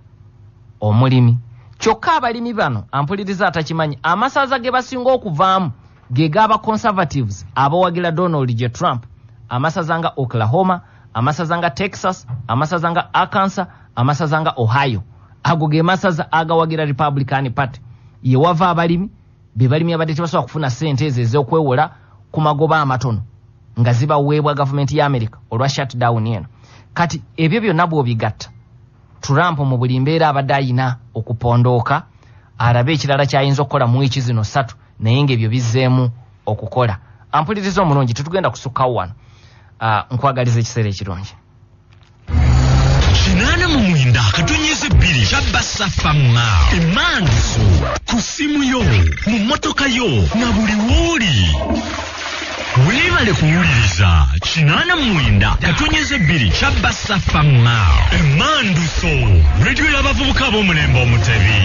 omulimi. Kyokka abalimi bano ampuliriza atakimanyi, amasaza ge basinga okuvaamu ge g'aba conservatives abawagira Donald J. Trump, amasaza nga Oklahoma, amasaza nga Texas, amasaza nga Arkansas, amasaza nga Ohio. Ago ge masaza agawagira Republican Party. Ye wava abalimi be balimi abadde tebasobola kufuna ssente ezo ez'okwewola ku magoba amatono nga zibaweebwa gavumenti ya Amerika olwa shutdown eno. Kati ebyo byonna bw'obigatta, Trump mu buli mbeera abadde ayina okupondooka alabe ekirala ky'ayinza okukola mu wiiki zino 3, naye ng'ebyo bizzeemu okukola. Ampuliriza omulungi, tetugenda kusukkawo wano. Nkwagaliza ekiseera ekirungi. 89.2 Kyabasafa Emanduso ku ssimu yo, mu mmotoka yo na buli w'oli. Weebale kuwuliriza 89.2 Kyabasafa Emanduso, rediyo y'abavubuka ab'omulembe Omutebi.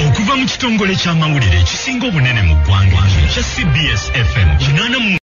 Okuva mu kitongole ky'amawulire ekisinga obunene mu ggwanga ekya CBS FM 89.